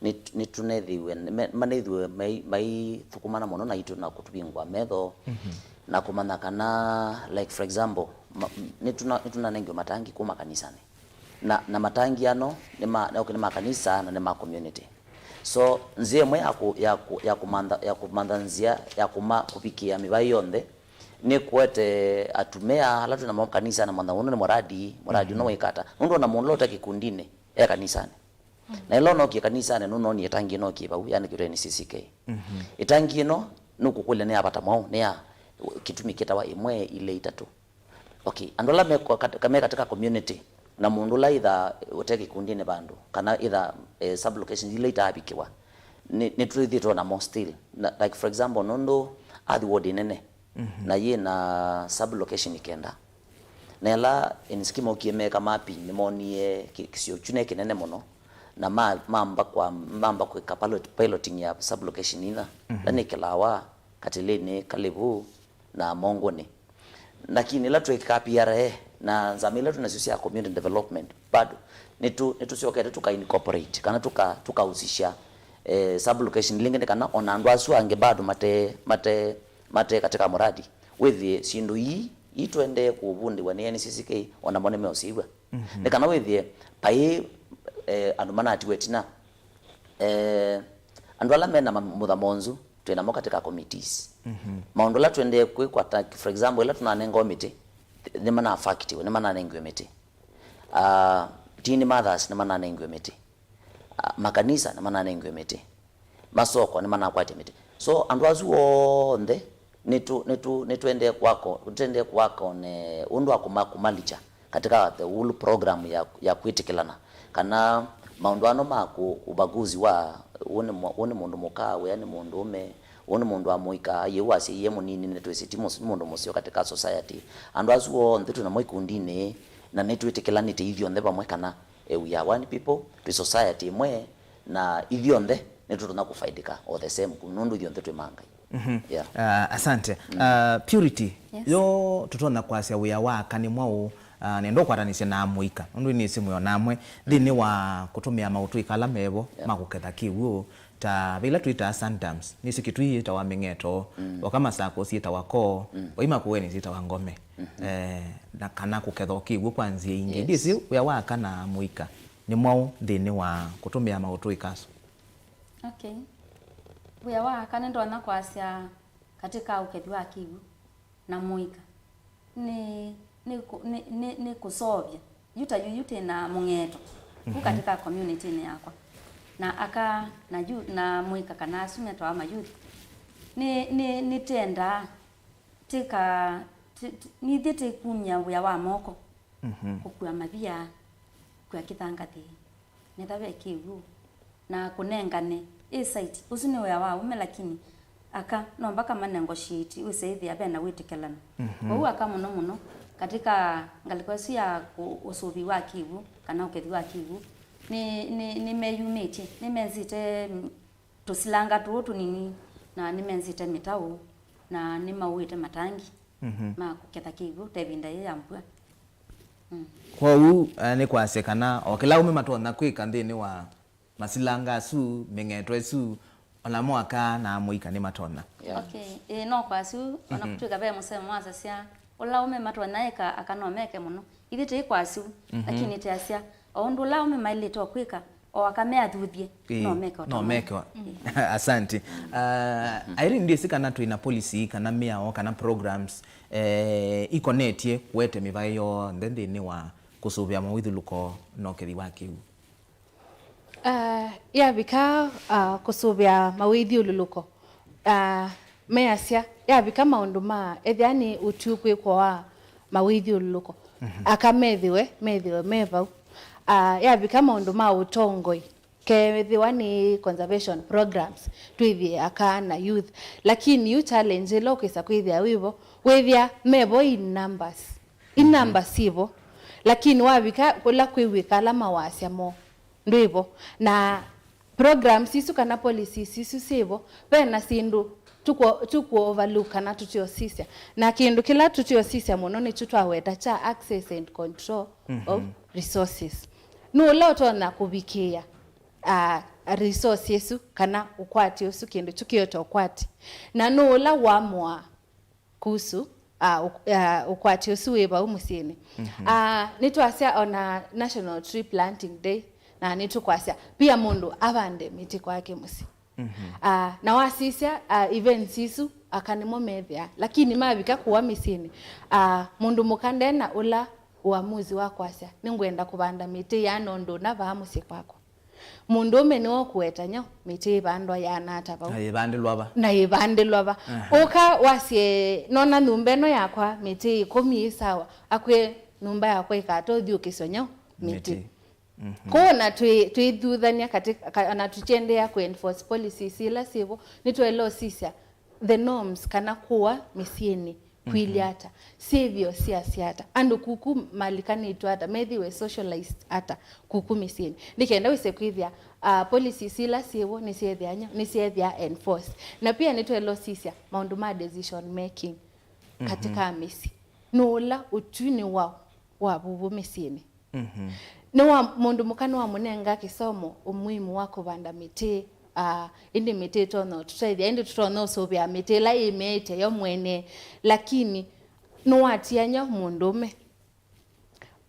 nĩ, nĩtũnethĩiwe, me-, manethĩiwe mai-, maithũkũmana mũno naitũ na kũtũvingũa metho, na kũmanya kana, like, for example, ma-, nĩtũna-, nĩtũnanengiwe matangi kuma kanisanĩ. Na, na matangi ano nĩ ma, okay, nĩ ma kanisa na nĩ ma community. So, nzĩa ĩmwe ya kũ-, ya kũ-, ya kũmantha, ya kũmantha nzĩa ya kuma kũvikĩa mĩvaĩ yonthe nĩ kũete atumĩa ala twĩ namo kanisa na mantha ũndũ nĩ mũradi, mũradi ũno wĩkata. Nũndũ ona mũndũ ũla ũte kĩkundinĩ e kanisanĩ. Na ĩla ũnokie kanisanĩ, nũnonie ĩtangi ĩnokie vau, yandĩkĩtwe N C C K. Ĩtangi ĩno nũkũkũlya nĩ ya vata mwaũ, nĩ ya kĩtumi kĩtawa ĩmwe, ilĩ, itatũ. Okay, andũ ala me kwa-, kat-, me katika community, na mũndũ ũla either ũte kĩkundinĩ vandũ, kana either, eh, sub locations ila itaavikĩwa, nĩ, nĩtwĩthĩtwe namo still. Na, like, for example, nũndũ athi ward nene, na yĩ na sub location kenda. Na ĩla N C C K mokie meka mapping, nĩmonie kĩ-, kĩsio kyu nĩ kĩnene mũno, na ma-, mamba kwa, mamba kwĩka pilot-, piloting ya sub location inya, ĩla nĩ Kĩlawa, Katilĩnĩ, Kalĩvu, na Mongũnĩ. Lakini ĩla twĩkaa P R A na nzama ila twĩ nasyo sya community development, bado nĩtũ-, nĩtũsyokete tũka incorporate, kana tũka-, tũkahusisha, eh, sub location lĩngĩ, nĩ kana ona andũ asu angĩ bado mate, mate, mate katika muradi, wĩthĩe syĩndũ ii, ii tũendee kũvundĩwa nĩ N C C K, onamo nĩmeũsĩĩw'a. Nĩ kana wĩthĩe paĩ, eh, andũ manatiwe ĩtina. Eh, andũ ala mena ma-, mũtha monzu, twĩ namo katika committees. Maũndũ ala tũendee kwĩkwa, ta, for example, ĩla tũnanengawa mĩtĩ, nĩmanafaktiwe, nĩmananengiwe mĩtĩ. Ah, teen mothers nĩmananengiwe mĩtĩ. Ah, makanisa nĩmananengiwe mĩtĩ. Masoko nĩmanakwatya mĩtĩ. So, andũ asu onthe nĩtũ-, nĩtũ-, nĩtũendee kwako-, nĩtũendee kwaka one ũndũ wa kũma-, kũmalicha katika the whole program ya, ya kwĩtĩkĩlana, kana maũndũ ano ma kũ-, ubaguzi wa, ũũ nĩ mwa-, ũũ nĩ mũndũ mũka, ũya nĩ mũndũũme, ũũ nĩ mũndũ wa mũika, yĩu wasya iye mũnini, nĩtwĩsĩ ti mũs-, nĩ mũndũ mũseo katika society. Andũ asu onthe twĩ namo ikundinĩ, na nĩtwĩtĩkĩlanĩte ithyonthe vamwe kana, eh, we are one people, twĩ society ĩmwe, na ithyonthe nĩtũtonya kũfaidĩka o the same, nũndũ ithyonthe twĩ ma Ngai. Yeah. Ah, asante. Ah, Purity, yo tũtonya kwasya wĩa wa aka nĩ mwaũ, ah, nenda ũkwatanĩsye na amũika, nũndũ nĩsĩ mwĩ o namwe nthĩnĩ wa kũtũmĩa maũtũĩka ala mevo ma kũketha kĩw'ũ, ta ve ila twĩtaa sandams, nĩsĩ Kĩtui yĩtawa mĩng'eto, oka Masakos yĩtawa koo, vai Makueni syĩtawa ngome. Eh, na kana kũketha o kĩw'ũ kwa nzĩa ingĩ. Ndyĩsĩ wĩa wa aka na amũika nĩ mwaũ nthĩnĩ wa kũtũmĩa maũtũĩka asu. Okay. Wĩa wa aka nĩndonya kwasya katika ũkethi wa kĩw'ũ na mũika nĩ, nĩ kũ-, nĩ, nĩ, nĩ kũseũvya. Yu ta yu, yu twĩ na mũng'eto ku katika community-inĩ yakwa. Na aka na yu, na mũika kana asu metawa mayouth. Nĩ, nĩ, nĩtwendaa tĩka, tĩ-, tĩ-, nithyĩ tĩkumya wĩa wa moko, kũkua mavia, kũkua kĩthangathĩ, metha ve kĩw'ũ, na kũnengane ĩ site. Ũsu nĩ wĩa wa aũme, lakini aka no mpaka ma negotiate, wĩse ĩthĩa ve na wĩtĩkĩlano. Kwoou aka mũno mũno katika ngalĩko ĩsu ya kũ-, ũsũvi wa kĩw'ũ kana ũkethi wa kĩw'ũ, nĩ, nĩ, nĩmeyumĩtye, nĩmenzĩte tũsilanga tũũ tũnini, na nĩmenzĩte mĩtaũ, na nĩmaũĩte matangi ma kũketha kĩw'ũ ta ĩvinda yĩĩ ya mbua. Kwoou, eh, nĩ kwasya kana o kĩla aũme matonya kwĩka nthĩnĩ wa masilanga asu, mĩng'eto ĩsu, o namo aka na amũika nĩmatonya. Yeah. Okay. Ĩĩ, no kwasya, ona kũtw'ĩka ve mũsemo wasasya, ũla aũme matonya ĩka, aka no meke mũno. Ithyĩ tĩĩ kwasya, lakini tĩasya, o ũndũ ũla aũme maĩlĩte o kwĩka, o aka me athuthye, ĩĩ, no meke o ta no meke o. Asante. Ah, Irene, ndyĩsĩ kana twĩ na policy, kana mĩao, kana programs, eh, ikonetye kũete mĩvaĩ yonthe nthĩnĩ wa kũsũvĩa mawĩthyũlũko na ũkethi wa kĩw'ũ. Ah, yavika, ah, kũsũvĩa mawĩthyũlũlũko, ah, measya, yavika maũndũ ma, ethĩa nĩ ũtwi kwĩkwa wa mawĩthyũlũlũko, aka methĩwe, methĩwe me vau. Ah, yavika maũndũ ma ũtongoi, kethĩwa nĩ conservation programs, twĩthĩe aka na youth. Lakini yu challenge ĩla ũkwĩsa kwĩthĩa wĩvo, wĩthĩa mevo in numbers. Inamba syĩvo, lakini wavika kũla kwĩw'ĩka ala mawasya moo, ndwĩvo. Na programs isu kana policies isu syĩvo, ve na syĩndũ tũkũ-, tũkũ overlook kana tũtĩosisya. Na kĩndũ kĩla tũtĩosisya mũno nĩkyo twaweta kya access and control of resources. Nũũ ũla ũtonya kũvikĩĩa, ah, resource ĩsu kana ũkwati ũsu, kĩndũ kyu kĩote ũkwati, na nũũ ũla wamũaa kuhusu, ah, ũk-, ah, ũkwati ũsu wĩ vau mũsyĩnĩ. Mhm. Ah, nĩtwasya ona National Tree Planting Day, na nĩtũkwasya pia mũndũ avande mĩtĩ kwake mũsyĩ. Mhm. Ah, na wasisya, ah, events isu, aka nĩmo methĩaa, lakini mavika kũa mĩsyĩnĩ, ah, mũndũ mũka ndena ũla ũamuzi wa kwasya, "Nĩngwenda kũvanda mĩtĩ yaana ũndũ ũna vaa mũsyĩ kwakwa." Mũndũũme nĩwe ũkũweta nyaũ mĩtĩ ĩvandwa yaana ata vau. Na yĩvandĩlwa va? Na yĩvandĩlwa va? Aha. Ũka wasye, "Nona nyũmba ĩno yakwa mĩtĩ ĩkũmi ĩ sawa," akwĩe, "Nyũmba yakwa ĩkatũthyũkĩswa nyaũ mĩtĩ." Mĩtĩ. Mhm. Kwoou ona twĩ-, twĩthuthany'a katĩ-, ka-, ona tũkyendeea kũ enforce policies ila syĩvo, nĩtwaĩle ũsisya the norms kana kũa mĩsyĩnĩ kwĩlye ata, syĩthĩo syasya ata, andũ kuku malikanĩtw'e ata, methĩwe socialized ata kuku mĩsyĩnĩ, nĩ kenda wĩse kwĩthĩa, ah, policies ila syĩvo nĩsyethĩa nyaũ, nĩsyethĩa enforced. Na pia nĩtwaĩle ũsisya maũndũ ma decision making katika mĩsyĩ. Nũũ ũla ũtwinĩ wa, wa vuvu mĩsyĩnĩ? Mhm. Nĩ wa mũndũ mũka nĩwamũnenga kĩsomo umuhimu wa kũvanda mĩtĩ, ah, ĩndĩ mĩtĩ ĩtonya ũtũtethya, ĩndĩ tũtonya ũsũvĩa mĩtĩ ĩla ĩmeete yo mwene, lakini nĩwatiany'a mũndũũme.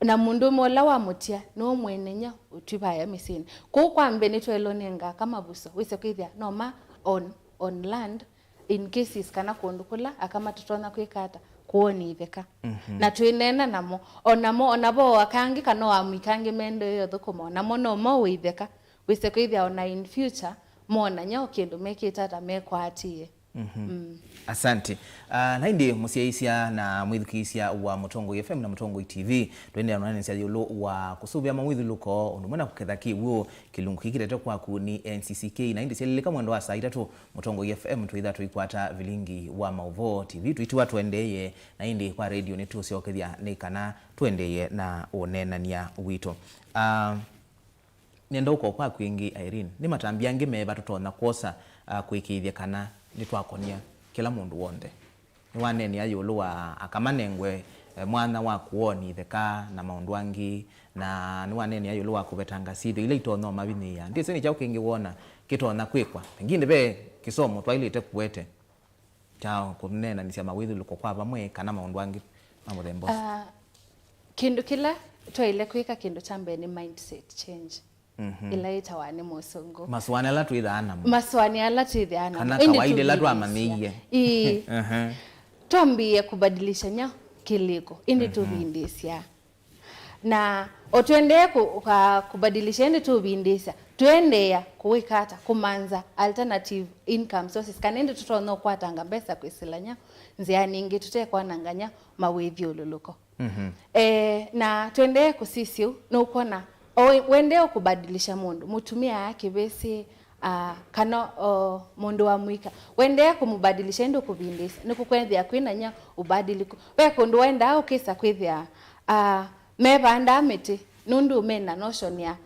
Na mũndũũme ũla wamũtia nĩwe mwene nyaũ ũtwi vaya mĩsyĩnĩ. Kwoou kwa mbee nĩtwaĩle ũnenga aka mavuso, wĩse kwĩthĩa no ma on, on land, in cases kana kũndũ kũla aka matatonya kwĩka ata, kũoni itheka. Mhm. Na twĩneena namo, o namo, o navo o aka angĩ kana o amũika angĩ mendeee ũthũkũma, o namo no mowe itheka, wĩse kwĩthĩa ona in future, moona nyaũ kĩndũ mekĩte ata mekwatie. Mhm. Mm. Asante. Ah, na ĩndĩ mũsyaĩĩsya na mwĩthukĩĩsya wa Mũtongoi F M na Mũtongoi T V, tũendeea na ũneenesya ĩũlũ wa kũsũvĩa mawĩthũlũko ũndũ ũmwe na kũketha kĩw'ũ. Kĩlungu kĩĩ kĩletwe kwaku nĩ N C C K, na ĩndĩ syalilĩka mwendo wa saa itatũ, Mũtongoi F M twĩtha tũikwata vilingi wa maũvoo, T V tũitiwa tũendeeye, na ĩndĩ kwa radio nĩtũsyokethya nĩ kana tũendeeye na ũneenany'a witũ. Ah, nĩenda ũka o kwaku ĩngĩ, Irene. Nĩ matambya angĩ meva tũtonya kwosa, ah, kũĩkĩĩthya kana nĩtwakonia kĩla mũndũ w'onthe? Nĩwaneenea ĩũlũ wa aka manengwe, eh, mwanya wa kũoni itheka na maũndũ angĩ, na nĩwaneenea ĩũlũ wa kũvetanga syĩthĩo ila itonya ũmavinyĩĩa. Ndĩsĩ nĩ kyaũ kĩngĩ wona kĩtonya kwĩkwa. Pengine ve kĩsomo twaĩlĩte kũete kya kũneenanĩsya mawĩthũlũko kwa vamwe kana maũndũ angĩ ma mũthemba ũsu. Ah, kĩndũ kĩla twaĩle kwĩka, kĩndũ kya mbee nĩ mindset change. Mhm. Ĩla ĩtawa nĩ mũsũngũ. Masũanĩ ala twĩthaa namo. Masũanĩ ala twĩthaa namo. Kana ĩndĩ kawaida ĩla tũvindĩĩsya. Twamanyĩie. Ĩĩ. Aha. Twambĩĩe kũbadilisha nyaũ kĩlĩko, ĩndĩ, mhm, tũvindĩĩsya. Na o tũendee kũ-, ka-, kũbadilisha, ĩndĩ tũvindĩĩsya. Tũendeea kũwĩka ata? Kũmantha alternative income sources. Kana ĩndĩ tũtonya ũkwatanga mbesa kwĩsĩla nyaũ nzĩanĩ ingĩ, tũtekwanangany'a mawĩthyũlũlũko. Mhm. Eh, na tũendee kũsisya ũu, nũkwona, o we-, wendee kũbadilisha mũndũ, mũtumĩa aa kĩvĩsĩ, ah, kana, o, mũndũ wa mũika, wendee kũmũbadilisha, ĩndĩ ũkũvindĩĩsya, nĩkũkwethĩa kwĩna nya ũbadiliku. Ve kũndũ waendaa ũkĩsa kwĩthĩa, ah, mevandaa mĩtĩ, nũndũ mena notion ya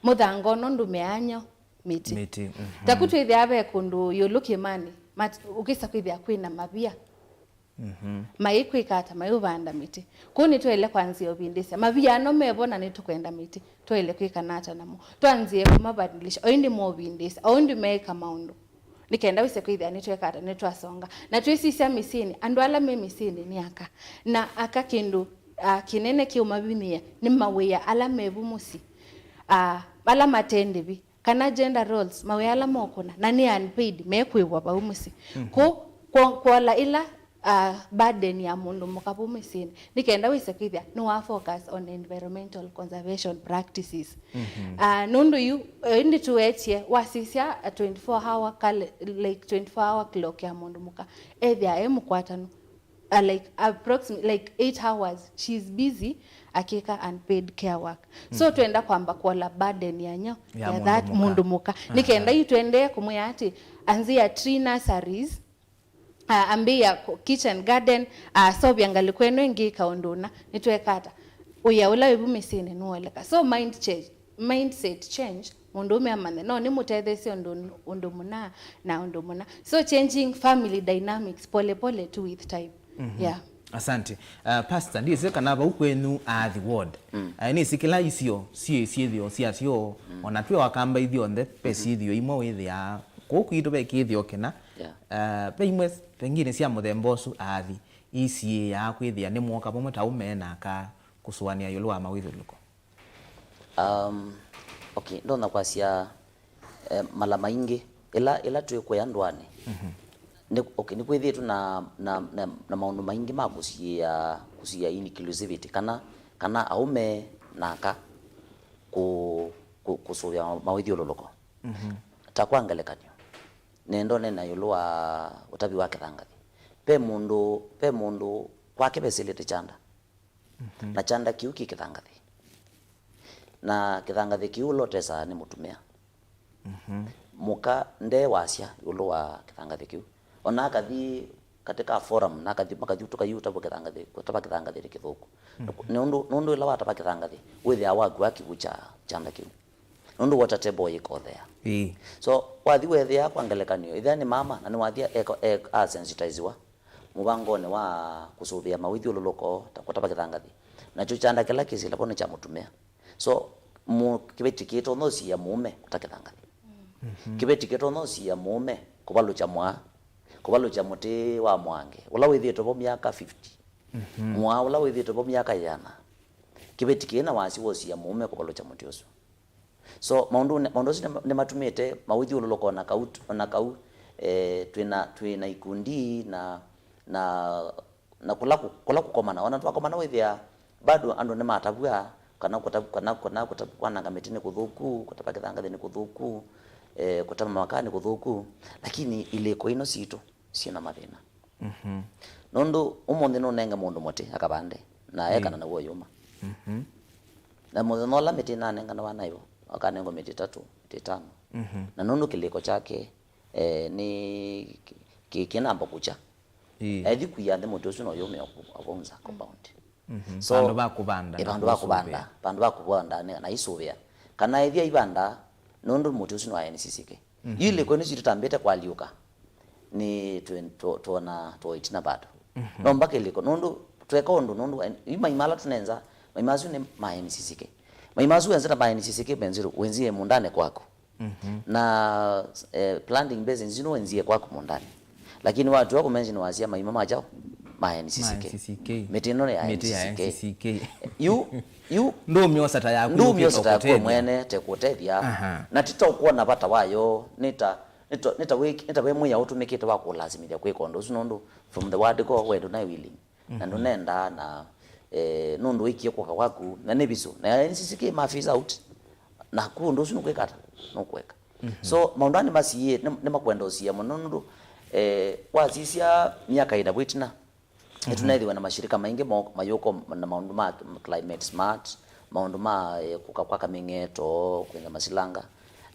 mũthanga ũno ndũmĩaa nya mĩtĩ. Mĩtĩ, mhm. Taku twĩthĩa ve kũndũ ĩũlũ kĩmanĩ, mat-, ũkĩsa kwĩthĩa kwĩna mavia. Mhm. Maikwĩka ata? Maiũvanda mĩtĩ. Kũu nĩtwaĩle kwanzĩa ũvindĩsya. Mavia ano mevo na nĩtũkwenda mĩtĩ. Twaĩle kwĩka nata namo? Twanzĩe kũmabadilisha. O ĩndĩ moovindĩsya. O ĩndĩ meĩka maũndũ. Nĩ kenda wĩse kwĩthĩa nĩtweka ata? Nĩtwasonga. Na twĩsisya mĩsyĩnĩ. Andũ ala me mĩsyĩnĩ nĩ aka. Na aka kĩndũ, ah, kĩnene kĩũmavinyĩĩa nĩ mawĩa ala mevu mũsyĩ. Ah, ala mate ndĩvi. Kana gender roles, mawĩa ala mokũna, na nĩ unpaid, mekwĩw'a vau mũsyĩ. Mhm. Kũu, kwo-, kwola ĩla, ah, burden ya mũndũ mũka vau mũsyĩnĩ, nĩ kenda wĩse kwĩthĩa nĩwa focus on environmental conservation practices. Mhm. Ah, nũndũ yu, eh, ĩndĩ tũwetie, wasisya a twenty-four hour cal-, like, twenty-four hour clock ya mũndũ mũka, ethĩa e mũkwatanu. Uh, like, approximately, like, eight hours she's busy akĩka unpaid care work. So, mhm, twenda kwamba kwola burden ya nyaũ, ya, ya mũndũ that mũka. Mũndũ mũka. Aha. Nĩ kenda yu twendee kũmwĩa atĩ, anzia tree nurseries, uh, ambĩĩa ku-, kitchen garden, uh, sovya ngalĩko ĩno ĩngĩ ĩka ũndũ ũna, nĩtweka ata? Ũya ũla wĩvu mĩsyĩnĩ nũoleka. So, mind change. Mindset change, mũndũũme amanye no nĩmũtetheesye ũndũ, ũndũ mũna na ũndũ mũna. So changing family dynamics pole pole tu with time. Mhm. Yeah. Asante. Uh, Pastor, ndĩsĩ kana vau kwenyu aathi ward. Mm. Uh, nĩsĩ kĩla isio syĩ syĩthĩo syasyo, mm, ona twĩ Wakamba ithyonthe, ve, mhm, syĩthĩo imwe wĩthĩaa. Kũu kwitũ ve kĩthĩo kĩna. Yeah. Uh, ve imwe pengine sya mũthemba ũsu aathi isiĩĩaa kwĩthĩa nĩmwoka vamwe ta aũme na aka kũsũanĩa ĩũlũ wa mawĩthyũlũlũko. Um, okay, ndonya kwasya, eh, mala maingĩ, ĩla, ĩla twĩ kũya ndũanĩ, mhm, nĩ, okay, nĩkwĩthĩĩtwe na, na, na, na maũndũ maingĩ ma kũsiĩĩa, kũsiĩĩa inclusivity, kana, kana aũme na aka kũ-, kũ-, kũsũvĩa mawĩthyũlũlũko. Mhm. Ta kwa ngelekany'o, nenda ũneena ĩũlũ wa ũtavi wa kĩthangathĩ. Ve mũndũ, ve mũndũ kwake vesĩlĩte kyanda. Mhm. Na kyanda kĩu kĩ kĩthangathĩ. Na kĩthangathĩ kĩu ũla ũtesaa nĩ mũtumĩa. Mhm. Mũka nde wasya ĩũlũ wa kĩthangathĩ kĩu. Ona akathi katika forum, na akathi, makathi ũtũka yu ũtavwa kĩthangathĩ, kũtava kĩthangathĩ nĩ kĩthũku. Mhm. Nũndũ, nũndũ ĩla watava kĩthangathĩ, wĩthĩaa wakua kĩw'ũ kya kyanda kĩu. Nũndũ water table yĩkothea. Ĩĩ. So, wathi weethĩa kwa ngelekany'o, ĩthĩa nĩ mama, na nĩwathi eka-, e-, asensitiziwa mũvangonĩ wa kũsũvĩa mawĩthyũlũlũko, ta kũtava kĩthangathĩ. Nakyo kyanda kĩla kĩsĩla vo nĩ kya mũtumĩa. So, mũ-, kĩveti kĩtonya ũsiĩa mũũme kũta kĩthangathĩ. Mhm. Kĩveti kĩtonya ũsiĩa mũũme kũvalũkya mwaa, kũvalũkya mũtĩ wa mwange, ũla wĩthĩĩtwe vo myaka fifty. Mhm. Mwaa ũla wĩthĩĩtwe vo myaka ĩana. Kĩveti kĩĩ na wasya wa ũsiĩa mũũme kũvalũkya mũtĩ ũsu. So, maũndũ, maũndũ asu nĩ, nĩmatumĩte mawĩthyũlũlũko na kau, na kau, eh, twĩna, twĩna ikundi na, na, na kũla kũ-, kũla kũkomana. Ona twakomana wĩthĩa bado andũ nĩmatavw'a, kana kũtav-, kana, kana kũtav-, kwananga mĩtĩ nĩ kũthũku, kũtava kĩthangathĩ nĩ kũthũku, eh, kũtema makaa nĩ kũthũku, lakini ilĩko ino sitũ syĩna mathĩna. Mhm. Nũndũ ũmũnthĩ nũnenge mũndũ mũtĩ akavande, na, ĩĩ, ekana naw'o yũma. Mhm. Na mũthenya ũla mĩtĩ ĩnanenganawa nayo, akanengwa mĩtĩ ĩtatũ, mĩtĩ ĩtano. Mhm. Na nũndũ kĩlĩko kyake, eh, nĩ kĩ-, kĩ-, kĩnamba kũkya. Ĩĩ. Ethi kũia nthĩ mũtĩ ũsu no yũme akũ-, akũnza compound. Mhm. So, vandũ va kũvanda, ĩ, na vandũ va kũsũvĩa. Kũvanda, vandũ va kũvanda nĩ, na isũvĩa. Kana ethia ivanda, nũndũ mũtĩ ũsu nĩ wa N C C K. Mhm. Yu ilĩko ĩno sitũ tambĩte kwalyũka, nĩ twe-, tũ-, twona tũitina bado. Mhm. No mbaka ilĩko, nũndũ tweka ũndũ, nũndũ en-, yu maima ala tũnenza, maima asu nĩ ma N C C K. Maima asu wenze ta ma N C C K menzĩrũ, wenzie mũndanĩ kwaku. Mhm. Na, eh, planting basins ino wenzie kwaku mũndanĩ. Lakini watua kũmention wasya maima ma kyaũ? Ma N C C K. Ma N C C K. Mĩtĩ ĩno nĩ ya Mĩtĩ ya N C C K. N C C K. Yu, yu, ndũmyosa ta yaku, ndũmyosa ta yaku we mwene, te kũtethya. Aha. Na ti ta ũkwona vata wayo, nĩ ta, nĩ ta, nĩ ta wĩ, nĩ ta we mwĩa ũtũmĩkĩte wa kũlasimĩthya kwĩka ũndũ ũsu, nũndũ from the word go, we ndũnaĩ willing. Na, mhm, ndũnendaa na, eh, nũndũ wĩkie kũka kwaku, na nĩ viso. Na N C C K ma phase out, naku ũndũ ũsu nũkwĩka ata? Nũkweka. Mhm. So, maũndũ aa nĩmasiĩĩe, nĩ-, nĩmakwenda ũsiĩa mũno nũndũ, eh, wasisya myaka ĩna vau ĩtina, mhm, nĩtũneethĩwa na mashirika maingĩ mo-, mayũko na maũndũ ma climate smart, maũndũ ma, eh, kũka kwa kamĩng'eto, kwĩnza masilanga.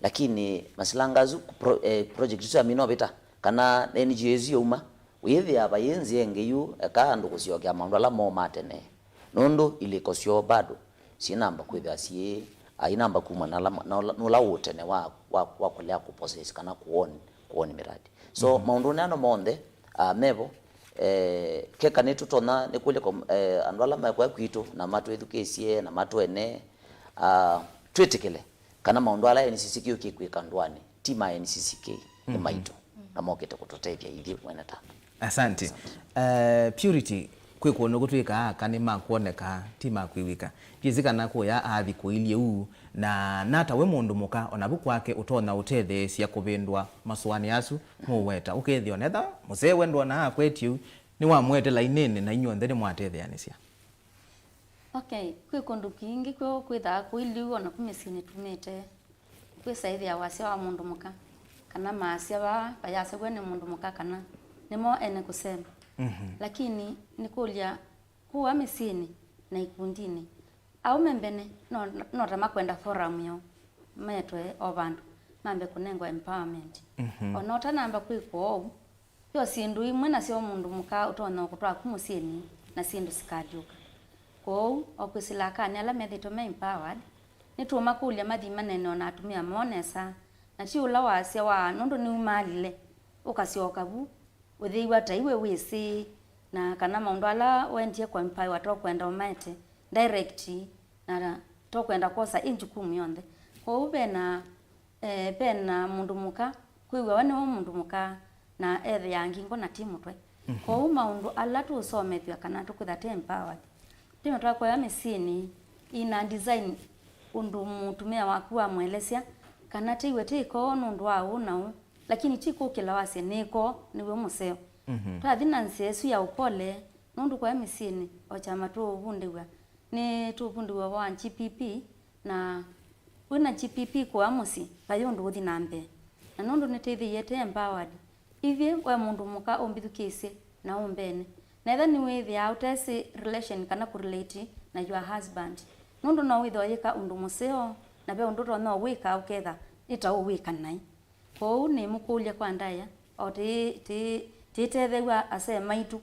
Lakini masilanga asu, pro-, eh, project isu ya minovita, kana N G O isu yauma, wĩthĩa vai nzĩa ĩngĩ yu, eka andũ kũsyokea maũndũ ala moo ma tene. Nũndũ ilĩko syoo bado syĩnamba kwĩthĩwa syĩ, ah, inamba kumwa na ala ma-, na ũla, na ũla ũũ tene wa, wa, wa kũlea kũpossess kana kũown, kũown mĩradi. So, mhm, maũndũnĩ ano monthe, ah, mevo, eh, keka nĩtũtonya nĩkũlya kom-, eh, andũ ala mekũya kwitũ na matwĩthukĩĩsye na matwene, ah, twĩtĩkĩle kana maũndũ ala N C C K yũkie kwĩka ndũanĩ ti ma N C C K, nĩ, mhm, maitũ, na mokĩte kũtũtethya ithyĩ mwene ta. Asante. Eh, Purity, kwĩ kũndũ kũtwĩkaa aka nĩ ma kwoneka, ti ma kwĩw'ĩka. Ndyĩsĩ kana kũya aathi kũilyĩ ũu, na nata we mũndũ mũka, o navu kwake ũtonya ũtetheesya kũvĩndũa masũanĩo asu mũũweta, ũkethĩa onetha mũsee we ndwona akwetye ũu, nĩwamũete lainĩnĩ na inyw'onthe nĩmwatetheanĩsya? Okay, kwĩ kũndũ kwingĩ kwĩ kwĩthaa kũilyĩ ũu, o naku mĩsyĩnĩ tumĩte. Kwĩsa ĩthĩa wasya wa mũndũ mũka, kana maasya vaa vayasaw'a nĩ mũndũ mũka, kana nĩmo ene kũsema. Mhm. Lakini nĩkũlya kũa mĩsyĩnĩ na ikundinĩ, aũme mbene no, no ta makwenda forum yoo, metwe o vandũ, mambe kũnengwa empowerment. Mhm. Ona ũtanamba kwĩkwa ũu, yo syĩndũ imwe nasyo mũndũ mũka ũtonya kũtwaku mũsyĩnĩ na syĩndũ sikalyũka. Kwoou, o kwĩsĩla akanĩ ala methĩĩtwe me empowered, nĩtũũmakũlya mathi manene o na atumĩa moo nesa, na ti ũla wasya wa nũndũ nĩumaalile, ũkasyoka vu, ũthĩiwa ta iwe wĩsĩ, na kana maũndũ ala wendie kũ empower to kwenda ũmaete direct, na to kwenda kwosa ĩ njukumu yonthe. Kwoou vena, eh, vena mũndũ mũka kwĩw'a we nĩwe mũndũ mũka na ethĩaa ngingo na ti mũtwe. Kwoou maũndũ ala tũũsomethw'a kana tũkwĩtha tĩ empowered, tĩmwe twakwea mĩsyĩnĩ ina design ũndũ mũtumĩa waku wamũelesya kana tĩiwe tĩ koo nũndũ wa ũũ na ũũ, lakini ti kũkĩla wasye nĩ koo nĩw'o mũseo. Twathi na nzĩa ĩsu ya ũkole, nũndũ kwa mĩsyĩnĩ o kyama tũũvundĩw'a, nĩ tũũvundĩw'a wa G P P, na wĩna G P P kũa mũsyĩ, vai ũndũ ũthi na mbee. Na nũndũ nĩtwĩthĩie tĩ empowered, ithyĩ we mũndũ mũka ũmbĩthukĩĩsye na ũmbene. Na ethwa nĩwĩthĩaa ũtesĩ relation kana kũrelate na your husband, nũndũ no wĩthwa ũyĩka ũndũ mũseo, na ve ũndũ ũtonya ũwĩka ũketha nĩ ta ũwĩka naĩ. Kwoou nĩmũkũlya kwa ndaĩa, o tĩ- tĩ- tĩtethew'a asee maitũ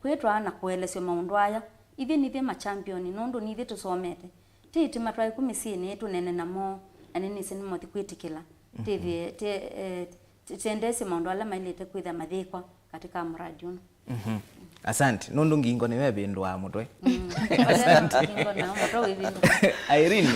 kwĩtwaa na kũelesya maũndũ aya. Ithyĩ nithyĩ machampioni nũndũ nithyĩ tũsomete. Ti ĩtĩma twaĩ ku mĩsyĩnĩ tũnene namo, na nĩnĩsĩ nĩmothi kwĩtĩkĩla. Tĩthĩe tĩ- eh, tĩ- tĩendeesye maũndũ ala maĩlĩte kwĩthĩa mayĩkwa katika mradi ũno. Mhm. Asante. Nũndũ ngingo nĩyo ĩvĩndũaa mũtwe. Mm. Asante. Ngingo na mũtwe wĩvĩndũaa. Irene,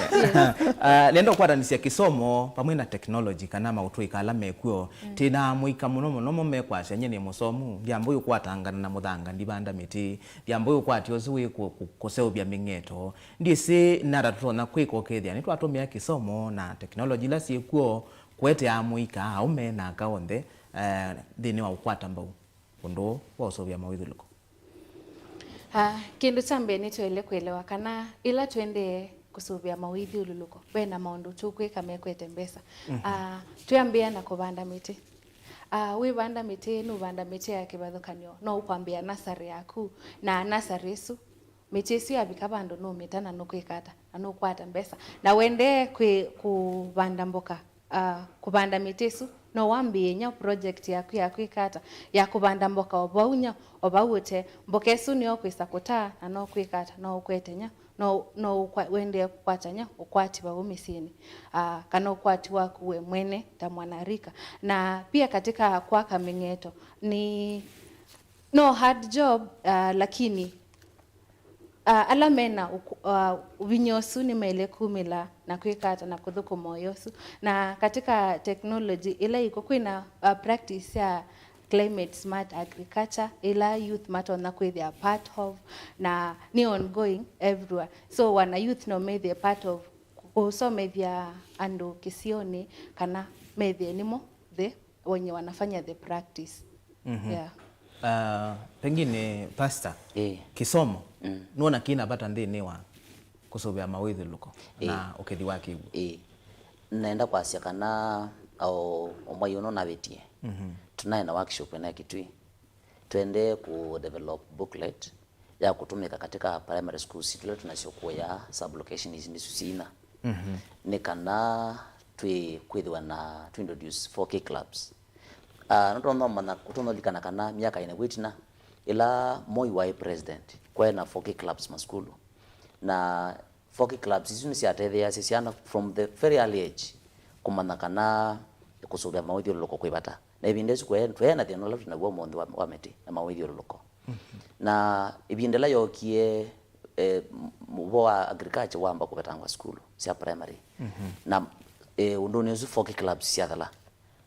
ah, nenda ũkwatanĩsya kĩsomo vamwe na technology kana maũtũĩka ala mekw'o. Tĩ na amũika mũno mũno mo mekwasya, "Nyie nĩ mũsomu, ndiamba ũkwatangana na mũthanga, ndivanda mĩtĩ, ndiamba ũkwatya ũsu wĩ kũ- kũ- kũseũvya mĩng'eto." Ndyĩsĩ nata tũtonya kwĩka ũkethĩa nĩtwatũmĩa kĩsomo na technology ila syĩkw'o kũete amũika, aũme na aka onthe, eh, nthĩnĩ wa ũkwata mbau ũndũ wa ũsũvĩa mawĩthyũlũko? Ah, kĩndũ kya mbee nĩtwaĩle kũelewa kana ĩla tũendee kũsũvĩa mawĩthyũlũlũko, ve na maũndũ tũkwĩka mekwete mbesa. Ah, twĩambĩĩa na kũvanda mĩtĩ. Ah, wĩvanda mĩtĩ, nũvanda mĩtĩ ya kĩvathũkany'o, no ũkwambĩĩa nasarĩ yaku, na nasarĩ ĩsu, mĩtĩ ĩsu yavika vandũ nũmĩta na nũkwĩka ata, na nũkwata mbesa. Na wendee kwĩ- kũvanda mboka, ah, kũvanda mĩtĩ ĩsu, no wambĩĩe nyau project yaku ya kwĩka ata, ya kũvanda mboka o vau nyau, o vau ũte. Mboka ĩsu nĩyo kwĩsa kũtaa, na no kwĩka ata, no ũkwete nyau, no, no ũkwa- wendee kũkwata nyau, ũkwati vau mĩsyĩnĩ, ah, kana ũkwati waku we mwene ta mwanarika. Na pia katika kwaka mĩng'eto, nĩ no hard job, ah, lakini ah, ala mena ũku- ah, vinya ũsu nĩmaĩle kumĩla na kwĩka ata na kũthũkũma ũya ũsu. Na katika technology ĩla ĩkw'o kwĩna, ah, practice ya climate smart agriculture ĩla youth matonya kwĩthĩa part of, na nĩ ongoing everywhere. So wana youth no methĩe part of kũsomethya andũ kĩsionĩ kana methĩe nĩmo the wenye wanafanya the practice. Mhm. Yeah. Ah, pengine, Pastor, ĩĩ, kĩsomo, mm, nũona kĩna vata nthĩnĩ wa kũsũvĩa mawĩthyũlũko, ĩĩ, na ũkethĩ wa kĩw'ũ? Ĩĩ. Nenda kwasya kana o, o mwai ũno navĩtie, mhm, tũnaĩ na workshop ĩna Kitui. Twendee kũ develop booklet ya kũtũmĩka katika primary schools ila tunasyo kũya sub location isu nĩsu sina. Mhm. Nĩ kana twĩ kwĩthĩwa na tũ introduce four K clubs. Ah, nũtonya ũmanya, ũtonya ũlikana kana myaka ĩna ĩtina, ĩla Moi waĩ president, kwaĩ na four K clubs masukulu. Na four K clubs isu nĩsyatetheeasya syana from the very early age kũmanya kana kũsũvĩa mawĩthyũlũlũko kwĩ vata. Na ĩvinda ĩsu kwe- tweena thĩna ũla twĩ naw'o ũmũnthĩ wa, wa mĩtĩ na mawĩthyũlũlũko. Mhm. Na ĩvinda ĩla yookie, eh, m- ũvoo wa agriculture wamba kũvetangwa sukulu sya primary. Mhm. Na, eh, ũndũnĩ ũsu four K clubs syathela.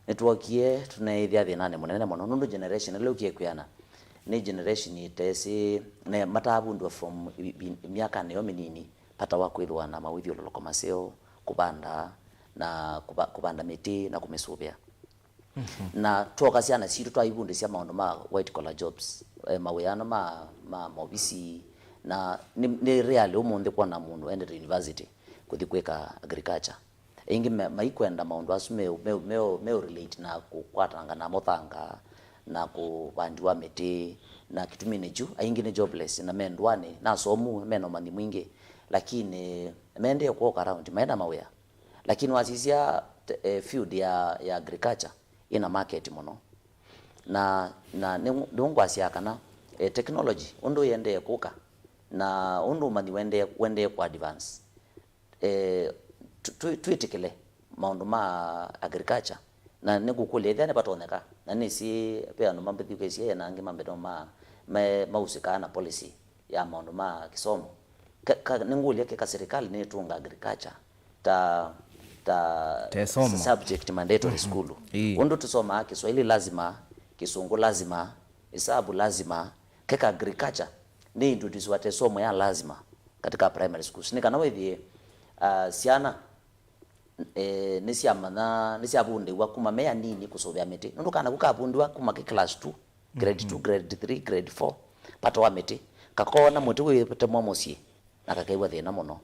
Nĩtwookie tũneethĩa thĩnanĩ mũnene mũno, nũndũ generation ĩla yũkie kwĩana nĩ generation ĩtesĩ, na matavundwa from i- i- myakanĩ yo mĩnini vata wa kwĩthĩwa na mawĩthyũlũlũko maseo, kũvanda, na kũva- kũvanda mĩtĩ na kũmĩsũvĩa. Mhm. Na twoka syana sitũ twaivundĩsya maũndũ ma white collar jobs, eh, mawĩa ano ma, ma movisi, na nĩ, nĩ rarely ũmũnthĩ kwona mũndũ endete university kũthi kwĩka agriculture. Aingĩ me- maikwenda maũndũ asu me, me, me, me relate na kũkwatanga na mũthanga, na kũvandiwa mĩtĩ, na kĩtumi nĩ kyu, aingĩ nĩ jobless, na me ndũanĩ, na asomu, mena ũmanyi mwingĩ, lakini mendee kũoka around, maĩ na mawĩa. Lakini wasisya te- eh, field ya, ya agriculture, ĩna market mũno. Na, na nĩ- nĩngwasya kana, eh, technology, ũndũ yendee kũka, na ũndũ ũmanyi wendee, wendee kũ advance, eh, tũ- tũ- twĩtĩkĩle maũndũ ma agriculture, na nĩngũkũlya ethĩa nĩvatonyeka, na nĩsĩ ve andũ mambĩthukĩĩsye na angĩ mambĩtoma me-, mausĩkaa na policy ya maũndũ ma kĩsomo. Ka, ka, nĩngũlya kĩ ka serikali nĩtũnga agriculture ta, ta Ta ĩsomo. Subject mandatory school. Ĩĩ. Ũndũ tũsomaa Kiswahili lazima, Kĩsũngũ lazima, ĩsavu lazima, keka agriculture nĩ introduce wa ta ĩsomo ya lazima katika primary schools. Nĩ kana wĩthĩe, ah, syana, eh, nĩsyamanya, nĩsyavundĩwa kuma me anini kũsũvĩa mĩtĩ. Nũndũ kana kũ kavundĩwa kuma ke class two, grade two, grade three, grade four, pata wa mĩtĩ. Kakoona mũtĩ wĩtemwa mũsyĩ, na kakew'a thĩna mũno.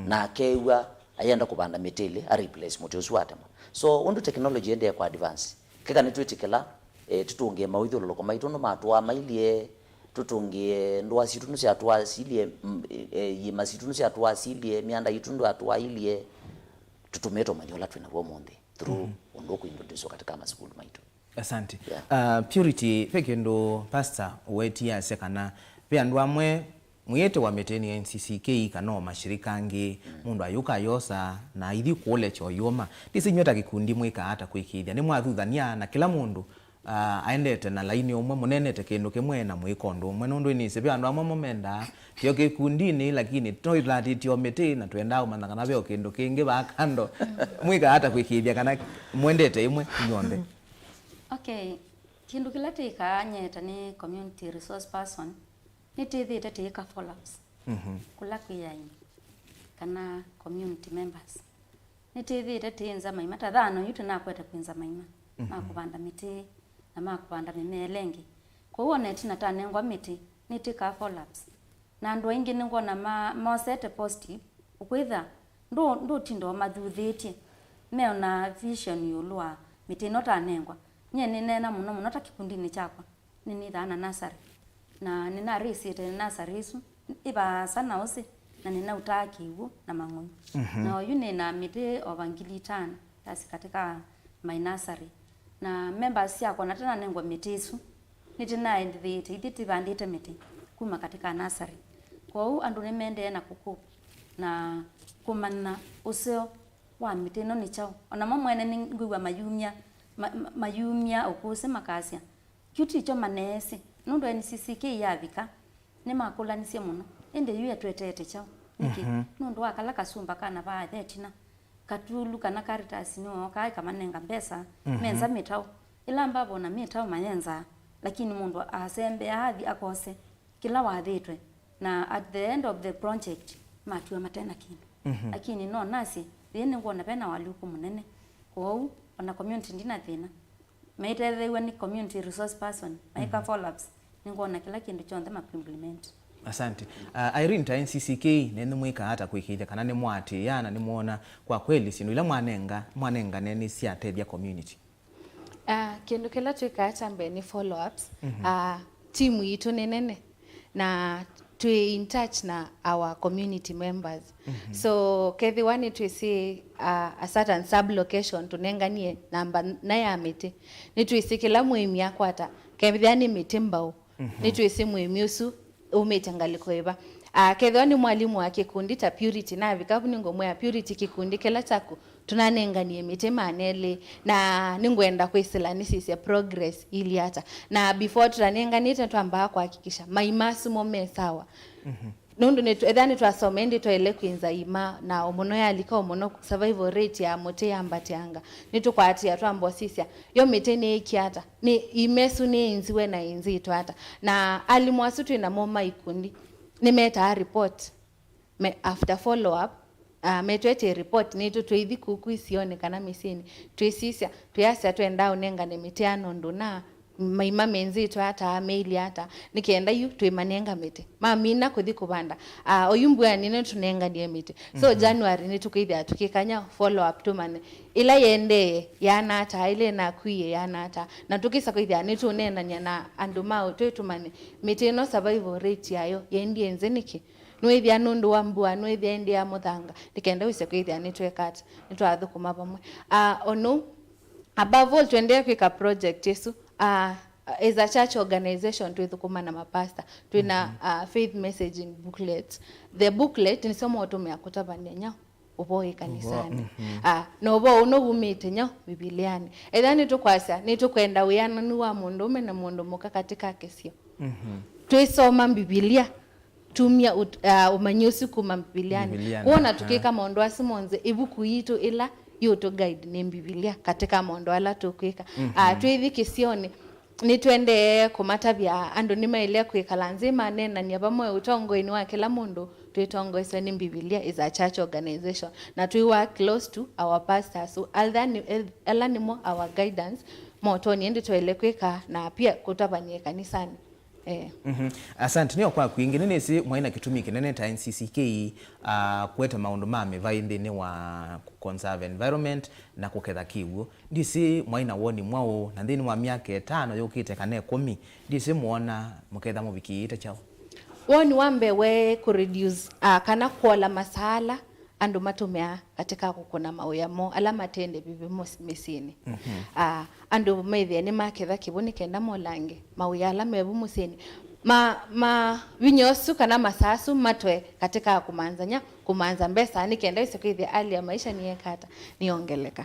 Na akew'a ayenda kũvanda mĩtĩ ĩlĩ, a replace mũtĩ ũsu watemwa. So, ũndũ technology ĩendee kwa advance, keka nĩtwĩtĩkĩla, eh, tũtũngĩe maũithyũlũlũko maitũ nũmatũaa mailyĩ, tũtũngĩe ndũa sitũ nũsyatũasilyĩ, mm, eh, iĩma sitũ nũsyatũasilyĩ, myanda yitũ ndwatũailyĩ, tũtũmĩe ũmanyi ũla twĩ naw'o ũmũnthĩ through ũndũ ũkũintroducewa katika masukulu maitũ. Asante. Yeah. Uh, Purity, ve kĩndũ Pastor ũwetie asya kana ve andũ amwe mwĩĩte wa mĩtĩnĩ ya N C C K kana o mashirika angĩ, mũndũ ayũka ayosa na aithi kũũlekya ũyũma. Ndĩsĩ inyw'ĩ ta kĩkundi mwĩkaa ata kwĩkĩĩthya nĩmwathuthany'a na kĩla mũndũ, uh, aendete na laini ũmwe, mũneenete kĩndũ kĩmwe na mwĩka ũndũ ũmwe? Nũndũ nĩsĩ ve andũ amwe mo mendaa kĩo kĩkundinĩ, lakini no ithatĩtye o mĩtĩ na twendaa ũmanya kana ve o kĩndũ kĩngĩ vaa kando. Mwĩkaa ata kwĩkĩĩthya kana mwendete ĩmwe inyw'onthe? Okay, kĩndũ kĩla twĩkaa nyie ta nĩ community resource person, nĩtwĩthĩĩte tũyĩka follow-ups kũla kwĩ aini kana community members. Nĩtwĩthĩĩte tũyĩnza maima, ta thano yu tũnakwete kwĩnza maima ma kũvanda mĩtĩ na ma kũvanda mĩmea ĩla ĩngĩ. Kwoou ona ĩtina tanengwa mĩtĩ, nĩtwĩkaa follow-ups. Na andũ aingĩ nĩngwona ma-, mosete positive, ũkwĩtha ndũ-, ndũtinda ũmathuthĩtye, meona vision ĩũlũ wa mĩtĩ ĩno tanengwa. Nyie nĩneena mũno mũno ta kĩkundinĩ kyakwa, nĩnĩthaa na nursery. Na nĩnarĩsĩte nursery ĩsu, ĩ vaasa na ũsĩ, na nĩnautaa kĩw'ũ na mang'oi. Na oyu nĩ na mĩtĩ over ngili itano, that's katika my nursery. Na members syakwa na tananengwa mĩtĩ ĩsu, nĩtĩnaendithĩĩte ithyĩ tĩvandĩte mĩtĩ kuma katika nursery. Kwoou andũ nĩmendee na kũkũpa na kũmanya ũseo wa mĩtĩ ĩno nĩ kyaũ. Onamo mwene nĩngwĩw'a mayumya, ma-, ma-, mayumya ũkũsĩ makasya, kyu tikyo maneesĩ, nũndũ N C C K yavika, nĩmakũlanisye mũno, ĩndĩ yu etwetete kyaũ? Nĩkĩ? Nũndũ wa kala kasumba kana vaa ĩtina, katulu kana Caritas nĩwookaa ĩkamanenga mbesa, menza mĩtaũ. Ĩla mbavona mĩtaũ mayenza, lakini mũndũ asembeaa athi akose kĩla wathĩtwe, na at the end of the project, matiwa matena kĩndũ. Lakini no nasye, yĩĩ nĩngwona vena walyũku mũnene. Kwoou, ona community ndina thĩna. Maitetheew'a nĩ community resource person, maika follow-ups, nĩngwona kĩla kĩndũ kyonthe maku implement. Asante. Uh, Irene, ta N C C K, nenyu mwĩkaa ata kwĩkĩĩthya kana nĩmwaatĩĩa na nĩmwona kwa kweli syĩndũ ila mwanenga, mwanengane nĩsyatethya community? Ah, kĩndũ kĩla twĩkaa kya mbee nĩ follow-ups. Ah, timu yitũ nĩ nene na twĩ in touch na our community members. So kethĩwa nĩtwĩsĩ, ah, a certain sub location tũnenganie namba na ya mĩtĩ, nĩtwĩsĩ kĩla mũĩmi akwata, kethĩa nĩ mĩtĩ mbaũ, nĩtwĩsĩ mũĩmi ũsu umĩte ngalĩko ĩva. Ah, kethĩwa nĩ mwalimũ wa kĩkundi ta Purity, navika vu nĩngũmwĩa, Purity, kĩkundi kĩla kyaku tũnanenganie mĩtĩ maana elĩ, na nĩngwenda kwĩsĩla nĩsisye progress ili ata. Na before tũtanenganĩte, twambaa kuhakikisha maima asu mo me sawa. Nũndũ nĩtw-, ethĩwa nĩtwasoma ĩndĩ twaĩle kwĩnza ima, na o mũno yalika o mũno, survival rate ya mũtĩ yambatĩanga, nĩtũkwatĩĩa twamba ũsisya, yo mĩtĩ nĩĩkie ata? Nĩ, imesu nĩinziwe na inzĩtwe ata? Na alimũ asu twĩ namo ma ikundi nĩmetaa report. Me, after follow up, uh, metwetye report nitũ twĩithi kuku isionĩ kana mĩsyĩnĩ, twĩsisya, twĩasya twendaa ũnengane mĩtĩ ya nũndũ na maima menzĩtwe ata, meilye ata, nĩ kenda yu twĩmanenga mĩtĩ. Mamina kũthi kũvanda, uh, oyu mbua nene tũnenganie mĩtĩ. So, mhm, January nĩtũkwĩthĩa tũkĩkanya follow up tũmanye ĩla yendee yana ata, ĩla ĩnakwie yana ata, na tũkĩsa kwĩthĩa nĩtũneenany'a na andũ ma ũtũĩ tũmanye mĩtĩ ĩno survival rate yayo yendie nzĩ nĩkĩ. Nĩwĩthĩa nũndũ wa mbua, nĩwĩthĩa ĩndĩ ya mũthanga, nĩ kenda wĩse kwĩthĩa nĩtweka ata, nĩtwathũkũma vamwe. Ah, o nou, above all, tũendee kwĩka project ĩsu. Ah, as a church organization, twĩthũkũma na mapasta. Twĩna, mhm, ah, faith messaging booklet. The booklet nĩsyo maũtũmĩa kũtavany'a nyaũ ũvoo ĩkanisanĩ. Ũvoo, mhm. Ah, na ũvoo ũno wumĩte nyaũ Vivilianĩ. Ethĩwa nĩtũkwasya, nĩtũkwenda wĩananu wa mũndũũme na mũndũ mũka katika kĩsio. Mhm. twĩsoma Mbivilia, tumia ut- ah, ũmanyi ũsu kuma Mbivilianĩ. Mbivilianĩ, kwona aha. Tũkĩka maũndũ asu monthe, ĩvuku yitũ ĩla yũtũ guide nĩ Mbivilia katika maũndũ ala tũkwĩka. Mhm. Ah, twĩthi kĩsionĩ, nĩtwendee kũmatavya andũ nĩmaĩle kwĩkala nzĩ maneenany'a vamwe ũtongoinĩ wa kĩla mũndũ, twĩtongoeswe nĩ Mbivilia, is a church organization, na twĩ work close to our pastors, so ala nĩ, ala nĩmo our guidance, motoni ĩndĩ twaĩle kwĩka na pia kũtavany'a ĩkanisanĩ. Eh. Mhm. Asante, nĩyo kwaku ĩngĩ. Nĩnĩsĩ mwaĩ na kĩtumi kĩnene ta N C C K, ah, kũete maũndũ ma mĩvaĩ nthĩnĩ wa kũ-conserve environment na kũketha kĩw'ũ. Ndĩsĩ mwaĩ na woni mwaũ, na nthĩnĩ wa myaka ĩtano yũkĩte kana ĩkũmi, ndĩsĩ mwona mũketha mũvikĩĩte kyaũ? Woni wa mbee we kũ-reduce, ah, kana kwola masaala andũ matũmĩaa katika kũkũna mawĩa moo ala matende vivĩ mũs- mĩsyĩnĩ. Mhm. Ah, andũ methĩe nĩmaketha kĩw'ũ nĩ kenda molange mawĩa ala mevu mũsyĩnĩ. Ma, ma vinya ũsu kana masaa asu matwe katika kũmanzanya, kũmanza mbesa nĩ kenda wĩse kwĩthĩa hali ya maisha nĩyekata, nĩyongeleka.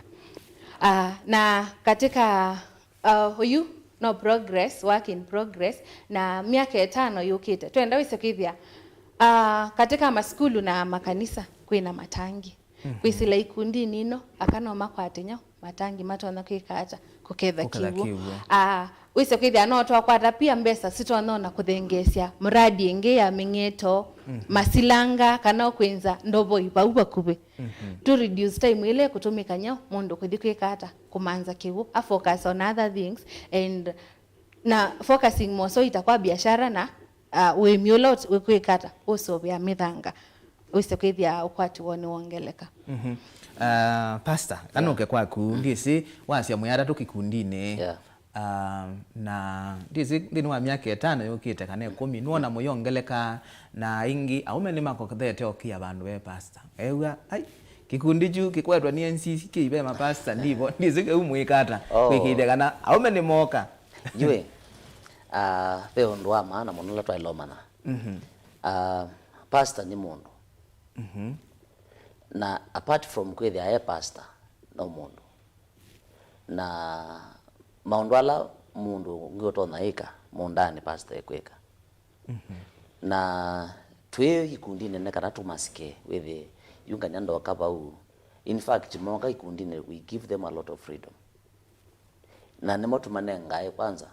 Ah, na katika Uh, ũyu no progress, work in progress, na myaka ĩtano yũkĩte twenda wĩse kwĩthĩa, uh, katika masukulu na makanisa kwĩna matangi. Mhm. Kwĩsĩla ikundinĩ ino, aka no makwate nyaũ matangi matonya kwĩka ata, kũketha kĩw'ũ. Kũketha kĩw'ũ. Uh, wĩse kwĩthĩa no twakwata pia mbesa sitonya ona kũthengeesya muradi ĩngĩ ya mĩng'eto, mhm, masilanga, kana kwĩnza ndovoi vau vakuvĩ. Mhm. To reduce time ĩla ĩkũtũmĩka nyaũ mũndũ kũthi kwĩka ata, kũmanza kĩw'ũ, a focus on other things, and na focusing more so ita kwa biashara na, uh, ũĩmi ũla ũt- wĩkwĩka ata, ũsũvĩa mĩthanga, wĩse kwĩthĩa ũkwati woo nĩwongeleka. Mhm. Ah, Pastor, anũke kwaku, ndĩsĩ wasya mwĩ atatũ kĩkundinĩ. Yeah. Ah, na ndĩsĩ nthĩnĩ wa myaka ĩtano yũkĩte kana ĩkũmi, nũona mũyongeleka, na aingĩ aũme nĩmakothete ũkĩa vandũ ve pastor. Ew'a, ai, kĩkundi kyu kĩkwetwa nĩ N C C K ve mapastor ndivo, ndĩsĩ kĩu mwĩka ata, oh, kwĩkĩĩthya kana aũme nĩmoka. Yue, ah, ve ũndũ wa maana mũno ũla twaĩle ũmanya. Mhm. Ah, pastor nĩ mũndũ. Mhm. Na apart from kwĩthĩa e pastor, no mũndũ. Na maũndũ ala mũndũ ũngĩ ũtonya ĩka mũũndanĩ pastor ekwĩka. Mhm. Na twĩ ikundi nene kana tũmasike wĩthĩe, yu nganya ndoka vau. In fact, moka ikundinĩ, we give them a lot of freedom. Na nĩmo tũmanengae kwanza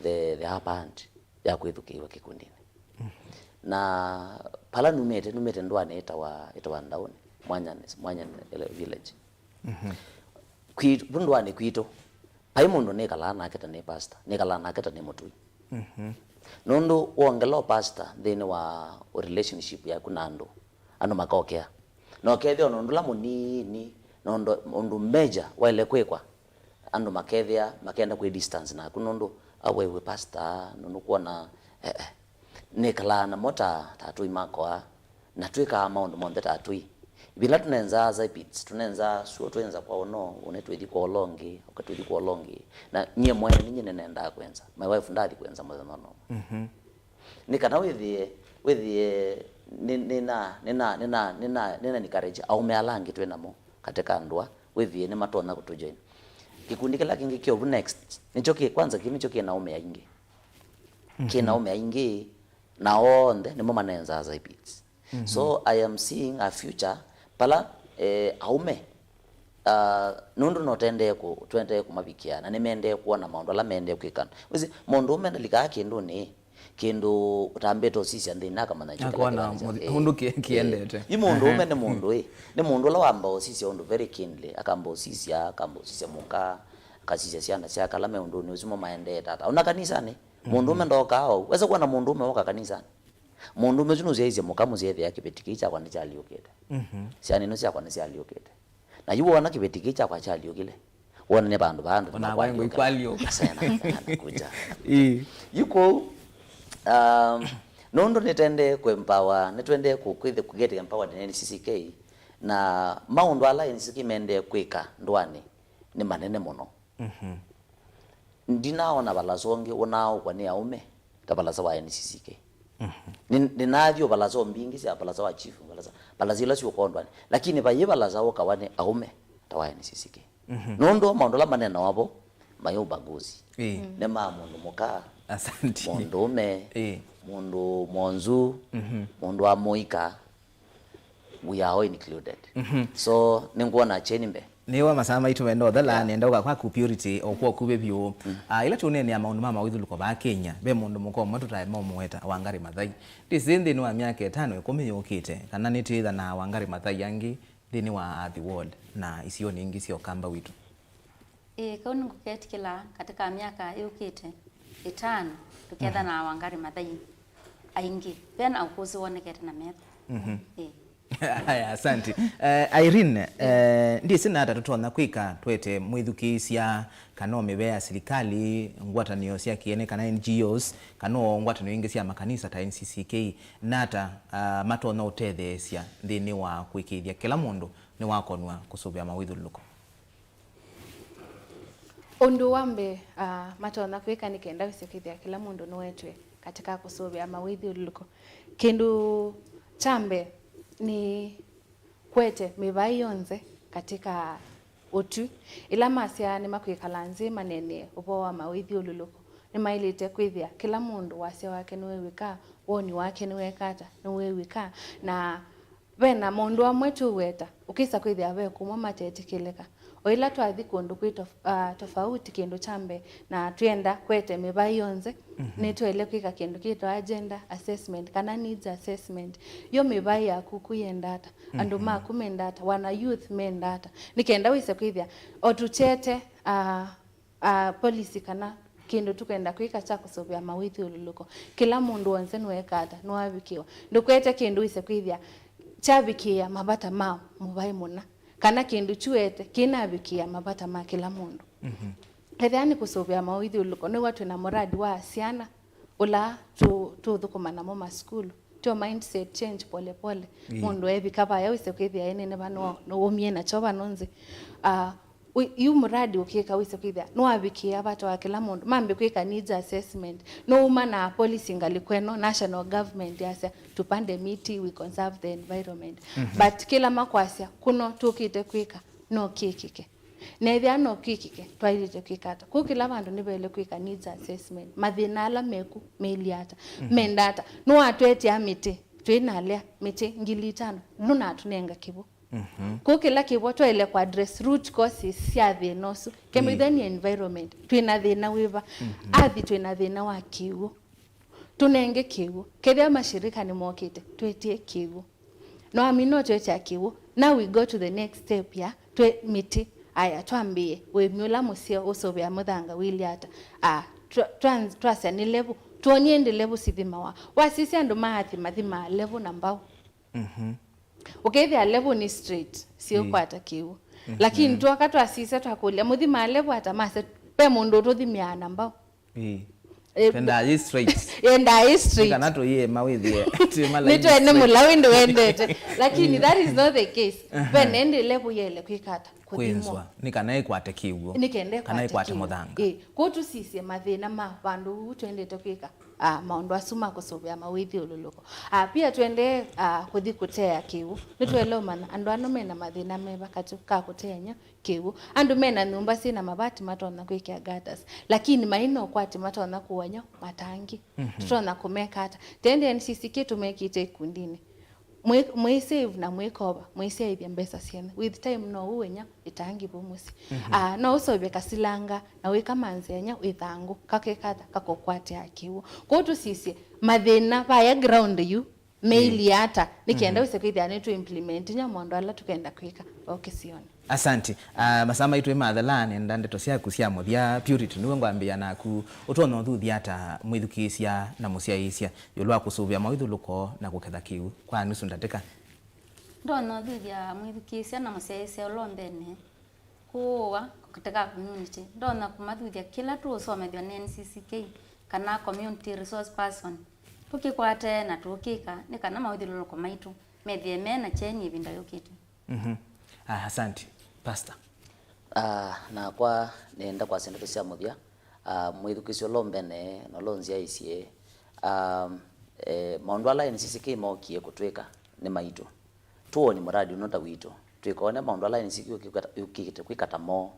the, the upper hand ya kwĩthukĩĩwa kĩkundinĩ. Mhm. Na pala numĩte, numĩte ndũanĩ ĩtawa, ĩtawa Ndaũnĩ, Mwanyanĩ, Mwanyanĩ village. Mhm. Kwi-, vu ndũanĩ kwitũ, vai mũndũ nĩkalaa nake ta nĩ pastor, nĩkalaa nake ta nĩ mũtũi. Mhm. Nũndũ wongela ũ pastor nthĩnĩ wa relationship yaku na andũ, andũ makokea. Na ũkethĩa ona ũndũ ũla mũnini, na ũndũ, ũndũ major waĩle kwĩkwa, andũ makethĩa, makenda kwĩ distance naku nũndũ, "Ah, we wĩ pastor, nũndũ kwona, eh, eh, nĩkalaa namo ta, ta atũi makwa, na twĩkaa maũndũ monthe ta atũi." Ĩvinda tũnenzaa Zipits, tũnenzaa sure, twenza kwa ũno, ũne twĩthi kwa ũla ũngĩ, ũka twĩthi kwa ũla ũngĩ. Na nyie mwene, ninyie nĩnendaa kwenza. My wife ndathi kwenza mũthenya ũno. Mhm. Nĩ kana wĩthĩe, wĩthĩe nĩ, nĩna, nĩna, nĩna, nĩna, nĩna encourage aũme ala angĩ twĩ namo katika ndũa, wĩthĩe nĩmatonya kũtũjoin. Kĩkundi kĩla kĩngĩ kĩ ovu next, nĩkyo kĩ, kwanza kĩu nĩkyo kĩ na aũme aingĩ. Kĩ na, mhm, aũme aingĩ, na onthe nĩmo manenzaa Zipits. Mhm. So I am seeing a future pala, eh, aũme, ah, nũndũ no tendee kũ-, twendee kũmavikĩa, na nĩmendee kwona maũndũ ala mendee kwĩka. Wĩsĩ, mũndũũme ndalikaa kĩndũnĩ, kĩndũ ũtambĩte ũsisya nthĩnĩ, akamanya kĩu kĩla akona kĩvanĩsya. Mũthi-, eh, ũndũ kĩ-, eh, kĩendete. Yu mũndũũme, ehe, nĩ mũndũ, ĩ, nĩ mũndũ ũla wamba ũsisya ũndũ very keenly, akamba ũsisya, akamba ũsisya mũka, akasisya syana syake ala me ũndũnĩ ũsu mo maendee tata. Ona kanisanĩ, mhm, mũndũũme ndokaa ou. Wesa kuona mũndũũme woka kanisanĩ. Mũndũũme ũsu nũsyaĩĩsye mũka mũsyĩ ethĩa kĩveti kĩĩ kyakwa nĩkyalyũkĩte. Mhm. Syana ino syakwa nĩsyalyũkĩte. Na yu wona kĩveti kĩĩ kyakwa kyalyũkile, wona nĩ vandũ va andũ. Ona nakwa ngũikwalyũka. Asena, asena, kuja. Ĩĩ. Yu kũu, um, nũndũ nĩtendee kũempower, nĩtwendee kũ-, kwĩthĩ-, kũ-get empowered nĩ N C C K, na maũndũ ala N C C K mendee kwĩka ndũanĩ nĩ manene mũno. Mhm. Ndinaona valasa ũngĩ ũnaaũkwa nĩ aũme ta valasa wa N C C K. Mhm. Nĩ-, nĩnaathi o valasa mbingĩ sya valasa wa chief, valasa, valasa ila syũkondwani. Lakini vai valasa ũkawa nĩ aũme ta wa N C C K. Mhm. Nũndũ maũndũ ala manenawa vo, mai ubaguzi. Ĩĩ. Mm. Nĩ ma mũndũ mũka, asante, mũndũũme, ĩĩ, mũndũ mwonzu, mũndũ wa mũika, we are all included. So, nĩngwona kyeni mbee. Nĩwa masaa maitũ menda ũthela, nenda ũka kwaku Purity, o kwa ũkuvĩ vyũ. Ah, ĩla tũneenea maũndũ ma mawĩthyũlũko vaa Kenya, ve mũndũ mũka ũmwe tũtaema ũmũweta, Wangari Maathai. Ndĩsĩ nthĩnĩ wa myaka ĩtano, ĩkũmi yũkĩte, kana nĩtwĩtha na Wangari Maathai angĩ nthĩnĩ wa Athi World na isionĩ ingĩ sya Ũkamba witũ. Ĩĩ, kau nĩngũketĩkĩla katika myaka yũkĩte ĩtano, tũketha na Wangari Maathai aingĩ. Vena ũkũsĩ wonekete na metho. Ĩĩ. Aya, asante. Eh, Irene, eh, ndĩsĩ nata tũtonya kwĩka twete mwĩthukĩĩsya kana o mĩvea ya silikalĩ, ngwatanĩo sya kĩene kana N G Os, kana o ngwatanĩo ingĩ sya makanisa ta N C C K, nata, ah, matonya ũtetheesya nthĩnĩ wa kũĩkĩĩthya kĩla mũndũ nĩwakonw'a kũsũvĩa mawĩthyũlũlũko? Ũndũ wa mbee, ah, matonya kwĩka nĩ kenda wĩse kwĩthĩa kĩla mũndũ nĩwetwe katika kũsũvĩa mawĩthyũlũlũko. Kĩndũ kya mbee nĩ kwete mĩvaĩ yonthe katika ũtwi. Ĩla masya nĩmakwĩkala nzĩ maneenee ũvoo wa mawĩthyũlũlũko, nĩmaĩlĩte kwĩthĩa kĩla mũndũ wasya wake nĩwew'ĩka, woni wake nĩweka ata, nĩwew'ĩka, na ve na maũndũ amwe tũweta, ũkĩsa kwĩthĩa ve kũmwe matetĩkĩlĩka. O ĩla twathi kũndũ kwĩ tof-, ah, tofauti, kĩndũ kya mbee, na twĩenda kwete mĩvaĩ yonthe, nĩtwaĩle kwĩka kĩndũ kĩtawa gender assessment kana needs assessment. Yo mĩvaĩ yaku ku yenda ata? Andũ maku menda ata? Wana youth menda ata? Nĩ kenda wĩse kwĩthĩa o tũkyete, ah, ah, policy kana kĩndũ tũkwenda kwĩka kya kũsũvĩa mawĩthyũlũlũko, kĩla mũndũ wonse nũeka ata, nũavikĩwa. Ndũkwete kĩndũ wĩse kwĩthĩa kyavikĩĩa mavata ma mũvaĩ mũna, kana kĩndũ kyuete kĩnavikĩĩa mavata ma kĩla mũndũ. Ethĩa nĩ kũsũvĩa mawĩthyũlũlũko, nĩw'a twĩ na mũradi wa syana ũla tũ-, tũũthũkũma namo masukulu. Tyo mindset change pole pole. Mũndũ evika vaya wĩse kwĩthĩa ĩnene vano nũũmie nakyo vano nzĩ. Ah, wi-, yu mũradi ũkĩka wĩse kwĩthĩa nũavikĩĩa vata wa kĩla mũndũ. Mambe kwĩka needs assessment. Nũuma na policy ngalĩko ĩno, national government yasya, "Tupande miti, we conserve the environment." But kĩla makwasya, kũno tũkĩte kwĩka, no kĩkĩke. Na ethĩa no kwĩkĩke, twaĩlĩte kwĩka ata? Kũu kĩla vandũ nĩvaĩle kwĩka needs assessment. Mathĩna ala meku meilye ata? Menda ata? Nũatwetea mĩtĩ, twĩ na lea mĩtĩ ngili itano, nũnatũnenga kĩw'ũ? Kũu kĩla kĩw'ũ twaĩle kũ address root causes sya thĩna ũsu. Kemwĩthĩa nĩ environment, twĩ na thĩna wĩva? Athi twĩ na thĩna wa kĩw'ũ. Tũnenge kĩw'ũ. Kethĩa mashirika nĩmokĩte, twĩtĩe kĩw'ũ. No amina ũtwetya kĩw'ũ. Now we go to the next step ya twĩ mĩtĩ. Aya, twambĩĩe ũĩmi ũla mũseo ũsũvĩa mũthanga wĩlye ata? Ah, twa-, twa-, twasya nĩ level. Twonie ĩndĩ level sithimawa. Wasisya andũ ma athi mathimaa level na mbau. Ũkethĩa level nĩ straight, siũkwata kĩw'ũ. Lakini twoka twasisya twakũlya, "Mũthimaa level ata?" Masya, "Ve mũndũ ũtũthimĩaa na mbau." Ĩĩ. Eh, twendaa yĩ straight. Yendaa yĩ straight. Kana tũyĩema wĩthĩe twĩ ma line nĩtwene straight. Mũlau ĩndĩ wendete. Lakini that is not the case. Ve nende level yele kwĩka ata? Kũthimwa. Kwĩnzwa. Nĩ kana ĩkwate kĩw'ũ. Nĩ kenda kana ĩkwate kĩw'ũ. Mũthanga. Ĩĩ. Kũu tũsisye mathĩna ma vandũ ũu twendete kwĩka, ah, maũndũ asu ma kũsũvĩa mawĩthyũlũlũko. Ah, pia twende, ah, kũthi kũtea kĩw'ũ. Nĩtwaĩle ũmanya andũ ano mena mathĩna meva katĩ ka kũteany'a kĩw'ũ. Andũ mena nyũmba syĩna mavati matonya kwĩkĩa gutters, lakini maina ũkwati matonya kũany'a matangi. Tũtonya kũmeka ata? Tende N C C K tũmekĩte ikundinĩ. Mwĩ, mwĩ save na mwĩkova, mwĩsyaĩthya mbesa syenyu. With time no ũwenya ĩtangi vau mũsyĩ. Ah, no ũseũvye kasilanga na wĩkamanzĩany'a ĩthangũ, kakekata kakũkwatĩa kĩw'ũ. Kwoou tũsisye mathĩna vaya ground yu, meilye ata, nĩ kenda wĩse kwĩthĩa nĩtũ implement inya maũndũ ala tũkenda kwĩka o kĩsionĩ. Asante. Ah, masaa maitũ nĩmathela, nenda ndeto syaku sya mũthya, Purity, nĩwe ngwambĩĩa naku. Ũtonya ũthuthya ata mwĩthukĩĩsya na mũsyaĩĩsya ĩũlũ wa kũsũvĩa mawĩthyũlũko na kũketha kĩw'ũ kwa nusu ndatĩka? Ndonya ũthuthya mwĩthukĩĩsya na mũsyaĩĩsya ũla ũmbene. Kũũa katika community, ndonya kũmathuthya kĩla tũũsomethw'a nĩ N C C K kana community resource person. Tũkĩkwate na tũkĩka nĩ kana mawĩthyũlũlũko maitũ methĩe me na kyeni ĩvinda yũkĩte. Mhm. Ah, asante, Pastor. Ah, nakwa nĩenda kwasya ndeto sya mũthya. Ah, mwĩthukĩĩsya ũla ũmbene na ũla ũnzyaĩĩsye, ah, eh, maũndũ ala N C C K mookie kũtwĩka nĩ maitũ. Tũwoni mũradi ũno ta witũ, twĩkone maũndũ ala N C C K yũkĩte kwĩka ta moo,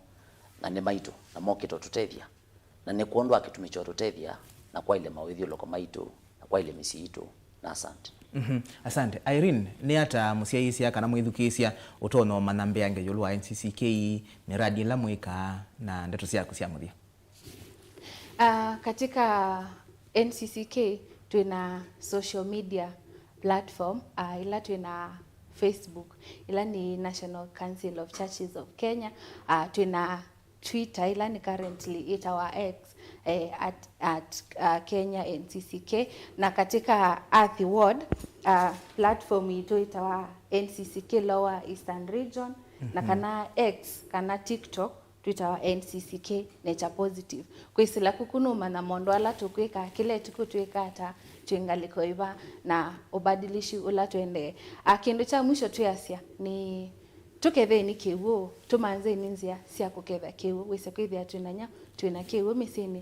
na nĩ maitũ, na mokĩte ũtũtethya, na nĩ kwondũ wa kĩtumi kya ũtũtethya na kwaĩlya mawĩthyũlũko maitũ na kwaĩlya mĩsyĩ yitũ. Na asante. Mhm. Asante. Irene, nĩ ata mũsyaĩĩsya kana mwĩthukĩĩsya ũtonya ũmanya mbeange ĩũlũ wa N C C K, mĩradi ĩla mwĩkaa na ndeto syaku sya mũthya? Ah, katika N C C K twĩna social media platform, ah, ila twĩna Facebook, ila nĩ National Council of Churches of Kenya, ah, twĩna Twitter, ila nĩ currently ĩtawa X, eh, at, at, ah, Kenya N C C K, na katika Athi Ward, ah, platform itũ ĩtawa N C C K Lower Eastern Region, na kana X, kana TikTok, twĩtawa N C C K Nature Positive. Kwĩsĩla kuku nũmanya maũndũ ala tũkwĩka kĩla ĩtukũ, twĩka ata, twĩ ngalĩko ĩva, na ũbadilishi ũla twendee. A, kĩndũ kya mwisho twĩasya nĩ tũketheni kĩw'ũ, tũmanzeni nzĩa sya kũketha kĩw'ũ. Wĩse kwĩthĩa twĩna nya, twĩna kĩw'ũ mĩsyĩnĩ,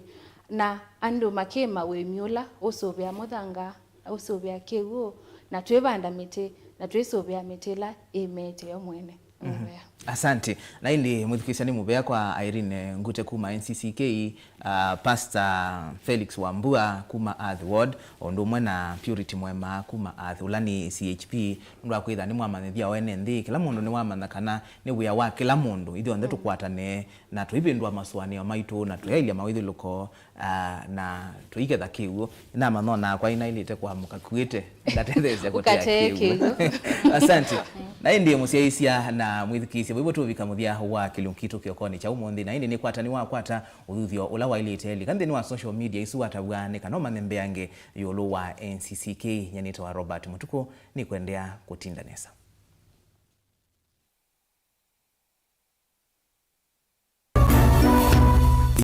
na andũ makĩma ũĩmi ũla ũsũvĩa mũthanga, ũsũvĩa kĩw'ũ, na twĩvanda mĩtĩ, na twĩsũvĩa mĩtĩ ĩla ĩmeete yo mwene. Nĩ mũvea. Asante. Na ĩndĩ mwĩthukĩĩsya, nĩ mũvea kwa Irene Ngute kuma N C C K, uh, Pastor Felix Wambua kuma Athi Ward, o ũndũ ũmwe na Purity Mwema kuma Athi, ũla nĩ C H P, nũndũ wa kwĩtha nĩmwamanyĩthya o ene nthĩ. Kĩla mũndũ nĩwamanya kana nĩ wĩa wa kĩla mũndũ ithyonthe tũkwatane na tũivĩndũa masũanĩo maitũ na tũyaĩlya mawĩthyũlũko, ah, na tũiketha kĩw'ũ. Nĩnamanya o nakwa inaĩlĩte kũamũka kuĩte ngatetheesya kũtea kĩw'ũ. Asante. Na ĩndĩ mũsyaĩĩsya na mwĩthukĩĩsya, vau tũvika mũthya wa kĩlungu kitũ kĩokonĩ kya ũmũnthĩ. Na ĩndĩ nĩkwata, nĩwakwata ũthuthyo ũla waĩlĩte lika nthĩnĩ wa social media isu watavw'a nĩ kana ũmanye mbeange ĩũlũ wa N C C K. Nyie nĩtawa Robert Mũtukũ, nĩkwendea kũtinda nesa.